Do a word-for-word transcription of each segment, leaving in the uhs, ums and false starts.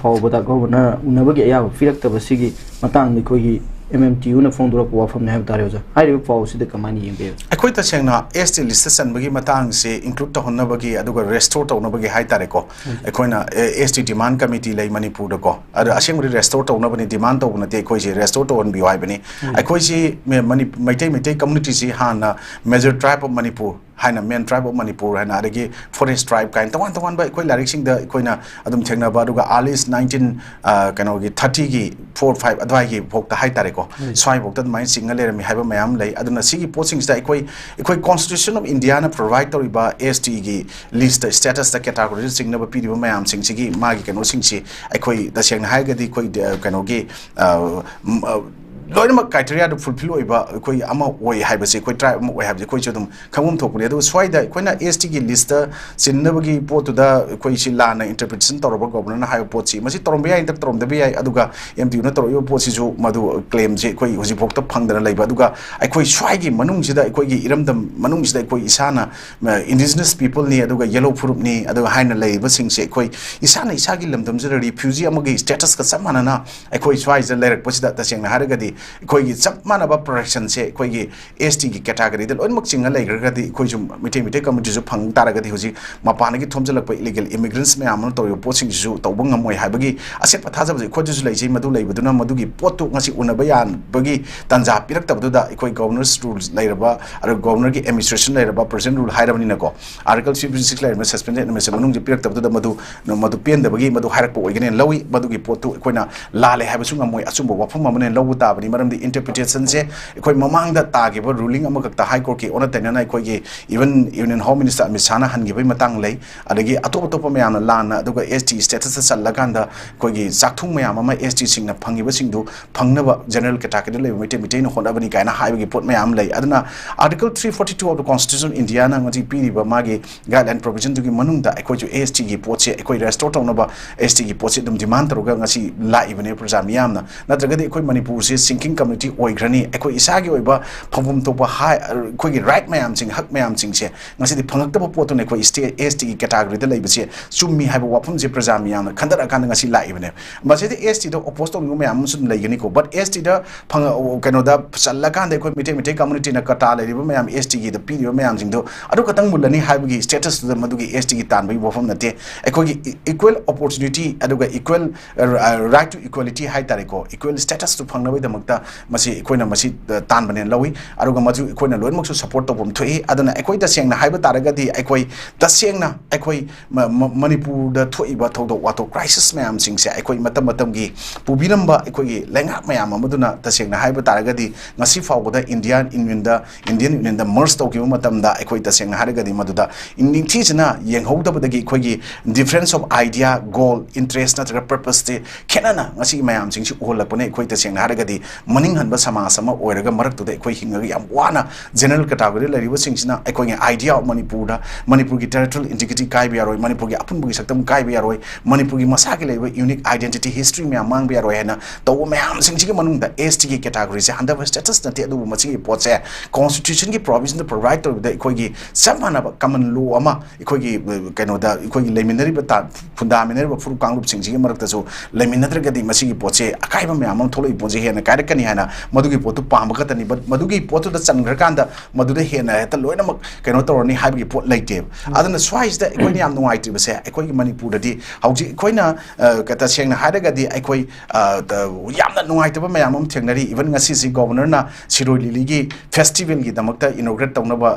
ꯐꯥꯎꯕꯗ ꯒꯣꯚꯔꯅꯔ ꯎꯅꯕꯒꯤ ꯑꯌꯥꯕ ꯄꯤꯔꯛꯇꯕꯁꯤꯒꯤ ꯃꯇꯥꯡꯗ ꯑꯩꯈꯣꯏꯒꯤ ꯑꯦꯝ ꯑꯦꯝ ꯇꯤ ꯌꯨꯅ ꯐꯣꯡꯗꯣꯔꯛꯄ ꯋꯥꯐꯝꯅꯤ ꯍꯥꯏꯕ ꯇꯥꯔꯦ ꯑꯣꯖꯥ꯫ ꯍꯥꯏꯔꯤꯕ ꯄꯥꯎ ꯑꯁꯤꯗ ꯀꯃꯥꯏꯅ ꯌꯦꯡꯕꯤꯕ? ꯑꯩꯈꯣꯏ ꯇꯁꯦꯡꯅ ꯑꯦꯁ ꯇꯤ ꯂꯤꯁꯇ ꯆꯟꯕꯒꯤ ꯃꯇꯥꯡꯁꯦ ꯏꯟꯀ꯭ꯂꯨꯗ ꯇꯧꯍꯟꯅꯕꯒꯤ ꯑꯗꯨꯒ ꯔꯦꯁꯇꯣꯔ ꯇꯧꯅꯕꯒꯤ ꯍꯥꯏ ꯇꯥꯔꯦꯀꯣ, ꯑꯩꯈꯣꯏꯅ ꯑꯦꯁ ꯇꯤ ꯗꯤꯃꯥꯟ ꯀꯃꯤꯇꯤ ꯂꯩ ꯃꯅꯤꯄꯨꯔꯗꯀꯣ, ꯑꯗꯣ ꯑꯁꯦꯡꯕꯗꯤ ꯔꯦꯁꯇꯣꯔ ꯇꯧꯅꯕꯅꯤ, ꯗꯤꯃꯥꯟ ꯇꯧꯕ ꯅꯠꯇꯦ꯫ ꯑꯩꯈꯣꯏꯁꯦ ꯔꯦꯁꯇꯣꯔ ꯇꯧꯍꯟꯕꯤꯌꯨ ꯍꯥꯏꯕꯅꯤ꯫ ꯑꯩꯈꯣꯏꯁꯤ ꯃꯦ-, ꯃꯅꯤ-, ꯃꯩꯇꯩ ꯃꯩꯇꯩ ꯀꯝꯃꯨꯅꯤꯇꯤꯁꯤ ꯍꯥꯟꯅ ꯃꯦꯖꯔ ꯇ꯭ꯔꯥꯏꯕ ꯑꯣꯐ ꯃꯅꯤꯄꯨꯔ ꯍꯥꯏꯅ, ꯃꯦꯟ ꯇ꯭ꯔꯥꯏꯕ ꯑꯣꯐ ꯃꯅꯤꯄꯨꯔ ꯍꯥꯏꯅ, ꯑꯗꯒꯤ ꯐꯣꯔꯦꯁ ꯇ꯭ꯔꯥꯏꯕ ꯀꯥꯏꯅ ꯇꯣꯉꯥꯟ ꯇꯣꯉꯥꯟꯕ ꯑꯩꯈꯣꯏ ꯂꯥꯏꯔꯤꯛꯁꯤꯡꯗ ꯑꯩꯈꯣꯏꯅ ꯑꯗꯨꯝ ꯊꯦꯡꯅꯕ, ꯑꯗꯨꯒ ꯑꯥꯔꯂꯤꯁ ꯅꯥꯏꯟꯇꯤꯟ, ꯀꯩꯅꯣꯒꯤ ꯊꯥꯔꯇꯤꯒꯤ ꯐꯣꯔ ꯐꯥꯏꯚ ꯑꯗꯨꯋꯥꯏꯒꯤ ꯐꯥꯎꯗ ꯍꯥꯏ ꯇꯥꯔꯦꯀꯣ, ꯁ꯭ꯋꯥꯏꯐꯥꯎꯗ ꯑꯗꯨꯃꯥꯏꯅ ꯆꯤꯡꯉ ꯂꯩꯔꯝꯃꯤ ꯍꯥꯏꯕ ꯃꯌꯥꯝ ꯂꯩ꯫ ꯑꯗꯨꯅ ꯁꯤꯒꯤ ꯄꯣꯠꯁꯤꯡꯁꯤꯗ ꯑꯩꯈꯣꯏ, ꯑꯩꯈꯣꯏ ꯀꯣꯟꯁꯇꯤꯇ꯭ꯌꯨꯁꯟ ꯑꯣꯐ ꯏꯟꯗꯤꯌꯥꯅ ꯄ꯭ꯔꯣꯚꯥꯏꯗ ꯇꯧꯔꯤꯕ ꯑꯦꯁ ꯇꯤꯒꯤ ꯂꯤꯁꯇ, ꯁ꯭ꯇꯦꯇꯁꯇ, ꯀꯦꯇꯥꯒꯣꯔꯤꯗ ꯆꯤꯡꯅꯕ ꯄꯤꯔꯤꯕ ꯃꯌꯥꯝꯁꯤꯡꯁꯤꯒꯤ ꯃꯥꯒꯤ ꯀꯩꯅꯣꯁꯤꯡꯁꯤ ꯑꯩꯈꯣꯏ ꯇꯁꯦꯡꯅ ꯍꯥꯏꯔꯒꯗꯤ ꯑꯩꯈꯣꯏ ꯗ-, ꯀꯩꯅꯣꯒꯤ, ꯑ, ꯂꯣꯏꯅꯃꯛ ꯀ꯭ꯔꯥꯏꯇꯦꯔꯤꯌꯥꯗꯨ ꯐꯨꯜꯐꯤꯜ ꯑꯣꯏꯕ ꯑꯩꯈꯣꯏ ꯑꯃ ꯑꯣꯏ ꯍꯥꯏꯕꯁꯦ, ꯑꯩꯈꯣꯏ ꯇ꯭ꯔꯥꯏꯕ ꯑꯃ ꯑꯣꯏ ꯍꯥꯏꯕꯁꯦ ꯑꯩꯈꯣꯏꯁꯨ ꯑꯗꯨꯝ ꯈꯪꯐꯝ ꯊꯣꯛꯄꯅꯦ꯫ ꯑꯗꯨꯒ ꯁ꯭ꯋꯥꯏꯗ ꯑꯩꯈꯣꯏꯅ ꯑꯦꯁ ꯇꯤꯒꯤ ꯂꯤꯁꯇ ꯆꯤꯟꯅꯕꯒꯤ ꯄꯣꯠꯇꯨꯗ ꯑꯩꯈꯣꯏ ꯁꯤ ꯂꯥꯟꯅ ꯏꯟꯇꯔꯄ꯭ꯔꯤꯇꯦꯁꯟ ꯇꯧꯔꯕ ꯒꯣꯕꯔꯅꯔꯅ ꯍꯥꯏꯕ ꯄꯣꯠꯁꯤ, ꯃꯁꯤ ꯇꯧꯔꯝꯕ ꯌꯥꯏ ꯅꯠꯇ꯭ꯔꯒ ꯇꯧꯔꯝꯗꯕ ꯌꯥꯏ꯫ ꯑꯗꯨꯒ ꯑꯦꯝ ꯇꯤ ꯌꯨꯅ ꯇꯧꯔꯛꯏꯕ ꯄꯣꯠꯁꯤꯁꯨ ꯃꯗꯨ ꯀ꯭ꯂꯦꯝꯁꯦ ꯑꯩꯈꯣꯏ ꯍꯧꯖꯤꯛꯐꯥꯎꯗ ꯐꯪꯗꯅ ꯂꯩꯕ꯫ ꯑꯗꯨꯒ ꯑꯩꯈꯣꯏ ꯁ꯭ꯋꯥꯏꯒꯤ ꯃꯅꯨꯡꯁꯤꯗ, ꯑꯩꯈꯣꯏꯒꯤ ꯏꯔꯝꯗꯝ ꯃꯅꯨꯡꯁꯤꯗ ꯑꯩꯈꯣꯏ ꯏꯁꯥꯅ ꯏꯟꯗꯤꯖꯤꯅꯁ ꯄꯤꯄꯜꯅꯤ, ꯑꯗꯨꯒ ꯌꯦꯂꯣ ꯐꯨꯔꯨꯞꯅꯤ, ꯑꯗꯨꯒ ꯍꯥꯏꯅ ꯂꯩꯔꯤꯕꯁꯤꯡꯁꯦ ꯑꯩꯈꯣꯏ ꯏꯁꯥꯅ ꯏꯁꯥꯒꯤ ꯂꯝꯗꯝꯁꯤꯗ ꯔꯤꯐ꯭ꯌꯨꯖꯤ ꯑꯃꯒꯤ ꯁ꯭ꯇꯦꯇꯁꯀ ꯆꯞ ꯃꯥꯟꯅꯅ ꯑꯩꯈꯣꯏ ꯁ꯭ꯋꯥꯏꯁꯤꯗ ꯂꯩꯔꯛꯄꯁꯤꯗ ꯇꯁꯦꯡꯅ ꯍꯥꯏꯔꯒꯗꯤ ꯑꯩꯈꯣꯏꯒꯤ ꯆꯞ ꯃꯥꯟꯅꯕ ꯄ꯭ꯔꯣꯇꯦꯛꯁꯟꯁꯦ ꯑꯩꯈꯣꯏꯒꯤ ꯑꯦꯁ ꯇꯤꯒꯤ ꯀꯦꯇꯥꯒꯣꯔꯤꯗ ꯂꯣꯏꯅꯃꯛ ꯆꯤꯡꯉ ꯂꯩꯈ꯭ꯔꯒꯗꯤ, ꯑꯩꯈꯣꯏꯁꯨ ꯃꯩꯇꯩ, ꯃꯩꯇꯩ ꯀꯝꯃꯨꯅꯤꯇꯤꯁꯨ ꯐꯪ ꯇꯥꯔꯒꯗꯤ, ꯍꯧꯖꯤꯛ ꯃꯄꯥꯟꯗꯒꯤ ꯊꯣꯝꯖꯤꯜꯂꯛꯄ ꯏꯂꯤꯒꯦꯜ ꯏꯃꯤꯒ꯭ꯔꯦꯟꯠꯁ ꯃꯌꯥꯝ ꯑꯃ ꯇꯧꯔꯤꯕ ꯄꯣꯠꯁꯤꯡꯁꯤꯁꯨ ꯇꯧꯕ ꯉꯝꯃꯣꯏ ꯍꯥꯏꯕꯒꯤ ꯑꯁꯦꯠꯄ ꯊꯥꯖꯕꯁꯦ ꯑꯩꯈꯣꯏꯗꯁꯨ ꯂꯩꯖꯩ꯫ ꯃꯗꯨ ꯂꯩꯕꯗꯨꯅ ꯃꯗꯨꯒꯤ ꯄꯣꯠꯇꯨ ꯉꯁꯤ ꯎꯅꯕ ꯌꯥꯕꯒꯤ ꯇꯥꯟꯖꯥ ꯄꯤꯔꯛꯇꯕꯗꯨꯗ, ꯑꯩꯈꯣꯏ ꯒꯣꯕꯔꯅꯔꯁ ꯔꯨꯜ ꯂꯩꯔꯕ, ꯑꯗꯨꯒ ꯒꯣꯕꯔꯅꯔꯒꯤ ꯑꯦꯗꯃꯤꯅꯤꯁꯇ꯭ꯔꯦꯁꯟ ꯂꯩꯔꯕ, ꯄ꯭ꯔꯦꯁꯤꯗꯦꯟ ꯔꯨꯜ ꯍꯥꯏꯔꯕꯅꯤꯅꯀꯣ, ꯑꯥꯔꯇꯤꯀꯜ ꯊ꯭ꯔꯤ ꯐꯤꯐꯇꯤ ꯁꯤꯛꯁ ꯂꯩꯔꯕ ꯁꯁꯄꯦꯟꯁꯟ ꯑꯦꯗꯃꯤꯅꯤꯁꯇ꯭ꯔꯦꯁꯟ ꯃꯅꯨꯡꯁꯦ ꯄꯤꯔꯛꯇꯕꯗꯨꯗ ꯃꯗꯨ, ꯃꯗꯨ ꯄꯦꯟꯗꯕꯒꯤ ꯃꯗꯨ ꯍꯥꯏꯔꯛꯄ ꯑꯣꯏꯒꯅꯦꯅ ꯂꯧꯏ꯫ ꯃꯗꯨꯒꯤ ꯄꯣꯠꯇꯨ ꯑꯩꯈꯣꯏꯅ ꯂꯥꯜꯂꯦ ꯍꯥꯏꯕꯁꯨ ꯉꯝꯃꯣꯏ, ꯑꯆꯨꯝꯕ ꯋꯥꯐꯝ ꯑꯃꯅꯦꯅ ꯂꯧꯕ ꯇꯥꯕꯅꯤ꯫ ꯃꯔꯝꯗꯤ ꯏꯟꯇꯔꯄ꯭ꯔꯤꯇꯦꯁꯟꯁꯦ ꯑꯩꯈꯣꯏ ꯃꯃꯥꯡꯗ ꯇꯥꯈꯤꯕ ꯔꯨꯂꯤꯡ ꯑꯃꯈꯛꯇ, ꯍꯥꯏ ꯀꯣꯔꯠꯀꯤ ꯑꯣꯟꯅ ꯇꯩꯅꯅ ꯑꯩꯈꯣꯏꯒꯤ even union home minister Amit ꯁꯥꯍꯅ ꯍꯟꯈꯤꯕꯒꯤ ꯃꯇꯥꯡ ꯂꯩ, ꯑꯗꯒꯤ ꯑꯇꯣꯞ ꯑꯇꯣꯞꯄ ꯃꯌꯥꯝꯅ ꯂꯥꯟꯅ, ꯑꯗꯨꯒ ꯑꯦꯁ ꯇꯤ ꯁ꯭ꯇꯦꯇꯁꯇ ꯆꯜꯂꯀꯥꯟꯗ ꯑꯩꯈꯣꯏꯒꯤ ꯆꯥꯛꯊꯨꯡ ꯃꯌꯥꯝ ꯑꯃ ꯑꯦꯁ ꯇꯤꯁꯤꯡꯅ ꯐꯪꯉꯤꯕꯁꯤꯡꯗꯨ ꯐꯪꯅꯕ ꯖꯦꯅꯔꯦꯜ ꯀꯦꯇꯥꯒꯣꯔꯤꯗ ꯂꯩꯕ ꯃꯩꯇꯩ, ꯃꯩꯇꯩꯅ ꯍꯣꯠꯅꯕꯅꯤ ꯀꯥꯏꯅ ꯍꯥꯏꯕꯒꯤ ꯄꯣꯠ ꯃꯌꯥꯝ ꯑꯃ ꯂꯩ꯫ ꯑꯗꯨꯅ Article three forty two of the Constitution of India ꯅ ꯉꯁꯤ ꯄꯤꯔꯤꯕ ꯃꯥꯒꯤ ꯒꯥꯏꯗꯂꯥꯏꯟ ꯄ꯭ꯔꯣꯕꯤꯖꯟꯗꯨꯒꯤ ꯃꯅꯨꯡꯗ ꯑꯩꯈꯣꯏꯁꯨ ꯑꯦꯁ ꯇꯤꯒꯤ ꯄꯣꯠꯁꯦ ꯑꯩꯈꯣꯏ ꯔꯦꯁꯇꯣꯔ ꯇꯧꯅꯕ, ꯑꯦꯁ ꯇꯤꯒꯤ ꯄꯣꯠꯁꯦ ꯑꯗꯨꯝ ꯗꯤꯃꯥꯟ ꯇꯧꯔꯒ ꯉꯁꯤ ꯂꯥꯛꯏꯕꯅꯦ ꯄ꯭ꯔꯖꯥ ꯃꯤꯌꯥꯝꯅ꯫ ꯅꯠꯇ꯭ꯔꯒꯗꯤ ꯑꯩꯈꯣꯏ ꯃꯅꯤꯄꯨꯔꯁꯦ ꯊꯤꯡꯀꯤꯡ ꯀꯝꯃ꯭ꯌꯨꯅꯤꯇꯤ ꯑꯣꯏꯈ꯭ꯔꯅꯤ꯫ ꯑꯩꯈꯣꯏ ꯏꯁꯥꯒꯤ ꯑꯣꯏꯕ ꯐꯪꯐꯝ ꯊꯣꯛꯄ ꯍꯥꯏ, ꯑꯩꯈꯣꯏꯒꯤ ꯔꯥꯏꯠ ꯃꯌꯥꯝꯁꯤꯡ, ꯍꯛ ꯃꯌꯥꯝꯁꯤꯡꯁꯦ ꯉꯁꯤꯗꯤ ꯐꯪꯉꯛꯇꯕ ꯄꯣꯠꯇꯨꯅ ꯑꯩꯈꯣꯏ ꯁ꯭ꯇꯦ-, ꯑꯦꯁ ꯇꯤꯒꯤ ꯀꯦꯇꯥꯒꯣꯔꯤꯗ ꯂꯩꯕꯁꯦ ꯆꯨꯝꯃꯤ ꯍꯥꯏꯕ ꯋꯥꯐꯝꯁꯦ ꯄ꯭ꯔꯖꯥ ꯃꯤꯌꯥꯝꯅ ꯈꯟꯊꯔꯛꯑꯀꯥꯟꯗ ꯉꯁꯤ ꯂꯥꯛꯏꯕꯅꯦꯕ꯫ ꯃꯁꯤꯗ ꯑꯦꯁ ꯇꯤꯗ ꯑꯣꯄꯣꯖ ꯇꯧꯅꯤꯡꯕ ꯃꯌꯥꯝ ꯑꯃꯁꯨ ꯑꯗꯨꯝ ꯂꯩꯒꯅꯤꯀꯣ, ꯕꯠ ꯑꯦꯁ ꯇꯤꯗ ꯐꯪ-, ꯀꯩꯅꯣꯗ ꯆꯜꯂꯀꯥꯟꯗ ꯑꯩꯈꯣꯏ ꯃꯤꯇꯩ, ꯃꯤꯇꯩ ꯀꯝꯃ꯭ꯌꯨꯅꯤꯇꯤꯅ ꯀꯇꯥ ꯂꯩꯔꯤꯕ ꯃꯌꯥꯝ, ꯑꯦꯁ ꯇꯤꯒꯤꯗ ꯄꯤꯔꯤꯕ ꯃꯌꯥꯝꯁꯤꯡꯗꯣ ꯑꯗꯨ ꯈꯛꯇꯪ ꯃꯨꯜꯂꯅꯤ ꯍꯥꯏꯕꯒꯤ ꯁ꯭ꯇꯦꯇꯁꯇꯨꯗ ꯃꯗꯨꯒꯤ ꯑꯦꯁ ꯇꯤꯒꯤ ꯇꯥꯟꯕꯒꯤ ꯋꯥꯐꯝ ꯅꯠꯇꯦ꯫ ꯑꯩꯈꯣꯏꯒꯤ ꯏ-, ꯏꯀ꯭ꯋꯦꯜ ꯑꯣꯄꯣꯔꯆꯨꯅꯤꯇꯤ ꯑꯗꯨꯒ ꯏꯀ꯭ꯋꯦꯜ, ꯑ, ꯔꯥꯏꯠ ꯇꯨ ꯏꯀ꯭ꯋꯦꯂꯤꯇꯤ ꯍꯥꯏ ꯇꯥꯔꯦꯀꯣ, ꯏꯀ꯭ꯋꯦꯜ ꯁ꯭ꯇꯦꯇꯁꯇꯨ ꯐꯪꯅꯕꯒꯤꯗꯃꯛꯇ ꯃꯁꯤ ꯑꯩꯈꯣꯏꯅ ꯃꯁꯤ, ꯑ, ꯇꯥꯟꯕꯅꯦꯅ ꯂꯧꯏ꯫ ꯑꯗꯨꯒ ꯃꯗꯨ ꯑꯩꯈꯣꯏꯅ ꯂꯣꯏꯅꯃꯛꯁꯨ ꯁꯄꯣꯔꯠ ꯇꯧꯐꯝ ꯊꯣꯛꯏ꯫ ꯑꯗꯨꯅ ꯑꯩꯈꯣꯏ ꯇꯁꯦꯡꯅ ꯍꯥꯏꯕ ꯇꯥꯔꯒꯗꯤ ꯑꯩꯈꯣꯏ ꯇꯁꯦꯡꯅ ꯑꯩꯈꯣꯏ ꯃ-, ꯃ-, ꯃꯅꯤꯄꯨꯔꯗ ꯊꯣꯛꯏꯕ ꯊꯧꯗꯣꯛ ꯋꯥꯊꯣꯛ, ꯀ꯭ꯔꯥꯏꯁꯤꯁ ꯃꯌꯥꯝꯁꯤꯡꯁꯦ ꯑꯩꯈꯣꯏ ꯃꯇꯝ ꯃꯇꯝꯒꯤ ꯄꯨꯕꯤꯔꯝꯕ ꯑꯩꯈꯣꯏꯒꯤ ꯂꯩꯉꯥꯛ ꯃꯌꯥꯝ ꯑꯃꯗꯨꯅ ꯇꯁꯦꯡꯅ ꯍꯥꯏꯕ ꯇꯥꯔꯒꯗꯤ ꯉꯁꯤ ꯐꯥꯎꯕꯗ ꯏꯟꯗꯤꯌꯥꯟ ꯌꯨꯅꯤꯌꯟꯗ, ꯏꯟꯗꯤꯌꯟ ꯌꯨꯅꯤꯌꯟꯗ ꯃꯔꯖ ꯇꯧꯈꯤꯕ ꯃꯇꯝꯗ ꯑꯩꯈꯣꯏ ꯇꯁꯦꯡꯅ ꯍꯥꯏꯔꯒꯗꯤ ꯃꯗꯨꯗ ꯅꯤꯡꯊꯤꯖꯅ ꯌꯦꯡꯍꯧꯗꯕꯗꯒꯤ ꯑꯩꯈꯣꯏꯒꯤ difference of idea, goal, interest ꯅꯠꯇ꯭ꯔꯒ purposeꯁꯦ ꯈꯦꯠꯅꯅ ꯉꯁꯤꯒꯤ ꯃꯌꯥꯝꯁꯤꯡꯁꯤ ꯎꯍꯜꯂꯛꯄꯅ ꯑꯩꯈꯣꯏ ꯇꯁꯦꯡꯅ ꯍꯥꯏꯔꯒꯗꯤ ꯃꯅꯤꯡ ꯍꯟꯕ ꯁꯃꯥꯖ ꯑꯃ ꯑꯣꯏꯔꯒ ꯃꯔꯛꯇꯨꯗ ꯑꯩꯈꯣꯏ ꯍꯤꯡꯉꯒ ꯌꯥꯝ ꯋꯥꯅ ꯖꯦꯅꯔꯦꯜ ꯀꯦꯇꯥꯒꯣꯔꯤ ꯂꯩꯔꯤꯕꯁꯤꯡꯁꯤꯅ ꯑꯩꯈꯣꯏꯒꯤ idea of ꯃꯅꯤꯄꯨꯔꯗ, ꯃꯅꯤꯄꯨꯔꯒꯤ territorial integrity ꯀꯥꯏꯕ ꯌꯥꯔꯣꯏ, ꯃꯅꯤꯄꯨꯔꯒꯤ ꯑꯄꯨꯟꯕꯒꯤ ꯁꯛꯇꯝ ꯀꯥꯏꯕ ꯌꯥꯔꯣꯏ, ꯃꯅꯤꯄꯨꯔꯒꯤ ꯃꯁꯥꯒꯤ ꯂꯩꯕ unique identity, history ꯃꯌꯥꯝ ꯃꯥꯡꯕ ꯌꯥꯔꯣꯏ ꯍꯥꯏꯅ ꯇꯧꯕ ꯃꯌꯥꯝꯁꯤꯡꯁꯤꯒꯤ ꯃꯅꯨꯡꯗ ꯑꯦꯁ ꯇꯤꯒꯤ ꯀꯦꯇꯥꯒꯣꯔꯤꯁꯦ ꯍꯟꯊꯕ status ꯅꯠꯇꯦ꯫ ꯑꯗꯨꯕꯨ ꯃꯁꯤꯒꯤ ꯄꯣꯠꯁꯦ constitutionꯒꯤ provisionꯗ provide ꯇꯧꯔꯤꯕꯗ ꯑꯩꯈꯣꯏꯒꯤ ꯆꯞ ꯃꯥꯟꯅꯕ common law ꯑꯃ ꯑꯩꯈꯣꯏꯒꯤ, ꯑ, ꯀꯩꯅꯣꯗ ꯑꯩꯈꯣꯏꯒꯤ ꯂꯩꯃꯤꯟꯅꯔꯤꯕ ꯇꯥ-, ꯈꯨꯟꯗꯥꯃꯤꯟꯅꯔꯤꯕ ꯐꯨꯔꯨꯞ ꯀꯥꯡꯂꯨꯞꯁꯤꯡꯁꯤꯒꯤ ꯃꯔꯛꯇꯁꯨ ꯂꯩꯃꯤꯟꯅꯗ꯭ꯔꯒꯗꯤ ꯃꯁꯤꯒꯤ ꯄꯣꯠꯁꯦ ꯑꯀꯥꯏꯕ ꯃꯌꯥꯝ ꯑꯃ ꯊꯣꯛꯂꯛꯏ ꯄꯣꯠꯁꯦ ꯍꯦꯟꯅ ꯀꯥꯏꯔꯛꯀꯅꯤ ꯍꯥꯏꯅ ꯃꯗꯨꯒꯤ ꯄꯣꯠꯇꯨ ꯄꯥꯝꯕ ꯈꯛꯇꯅꯤ꯫ But ꯃꯗꯨꯒꯤ ꯄꯣꯠꯇꯨꯗ ꯆꯟꯈ꯭ꯔꯀꯥꯟꯗ ꯃꯗꯨꯗ ꯍꯦꯟꯅ ꯍꯦꯛꯇ ꯂꯣꯏꯅꯃꯛ ꯀꯩꯅꯣ ꯇꯧꯔꯅꯤ ꯍꯥꯏꯕꯒꯤ ꯄꯣꯠ ꯂꯩꯇꯦꯕ꯫ ꯑꯗꯨꯅ ꯁ꯭ꯋꯥꯏꯁꯤꯗ ꯑꯩꯈꯣꯏꯅ ꯌꯥꯝ ꯅꯨꯡꯉꯥꯏꯇ꯭ꯔꯤꯕꯁꯦ ꯑꯩꯈꯣꯏꯒꯤ ꯃꯅꯤꯄꯨꯔꯗꯗꯤ ꯍꯧꯖꯤꯛ ꯑꯩꯈꯣꯏꯅ, ꯑ, ꯀ-, ꯇꯁꯦꯡꯅ ꯍꯥꯏꯔꯒꯗꯤ ꯑꯩꯈꯣꯏ, ꯑ, ꯇ-, ꯌꯥꯝꯅ ꯅꯨꯡꯉꯥꯏꯇꯕ ꯃꯌꯥꯝ ꯑꯃ ꯊꯦꯡꯅꯔꯤ꯫ Even ꯉꯁꯤꯁꯤ ꯒꯣꯕꯔꯅꯔꯅ ꯁꯤꯔꯣꯏ ꯂꯤꯂꯤꯒꯤ ꯐꯦꯁꯇꯤꯚꯦꯜꯒꯤꯗꯃꯛꯇ ꯏꯅꯣꯒ꯭ꯔꯦꯠ ꯇꯧꯅꯕ,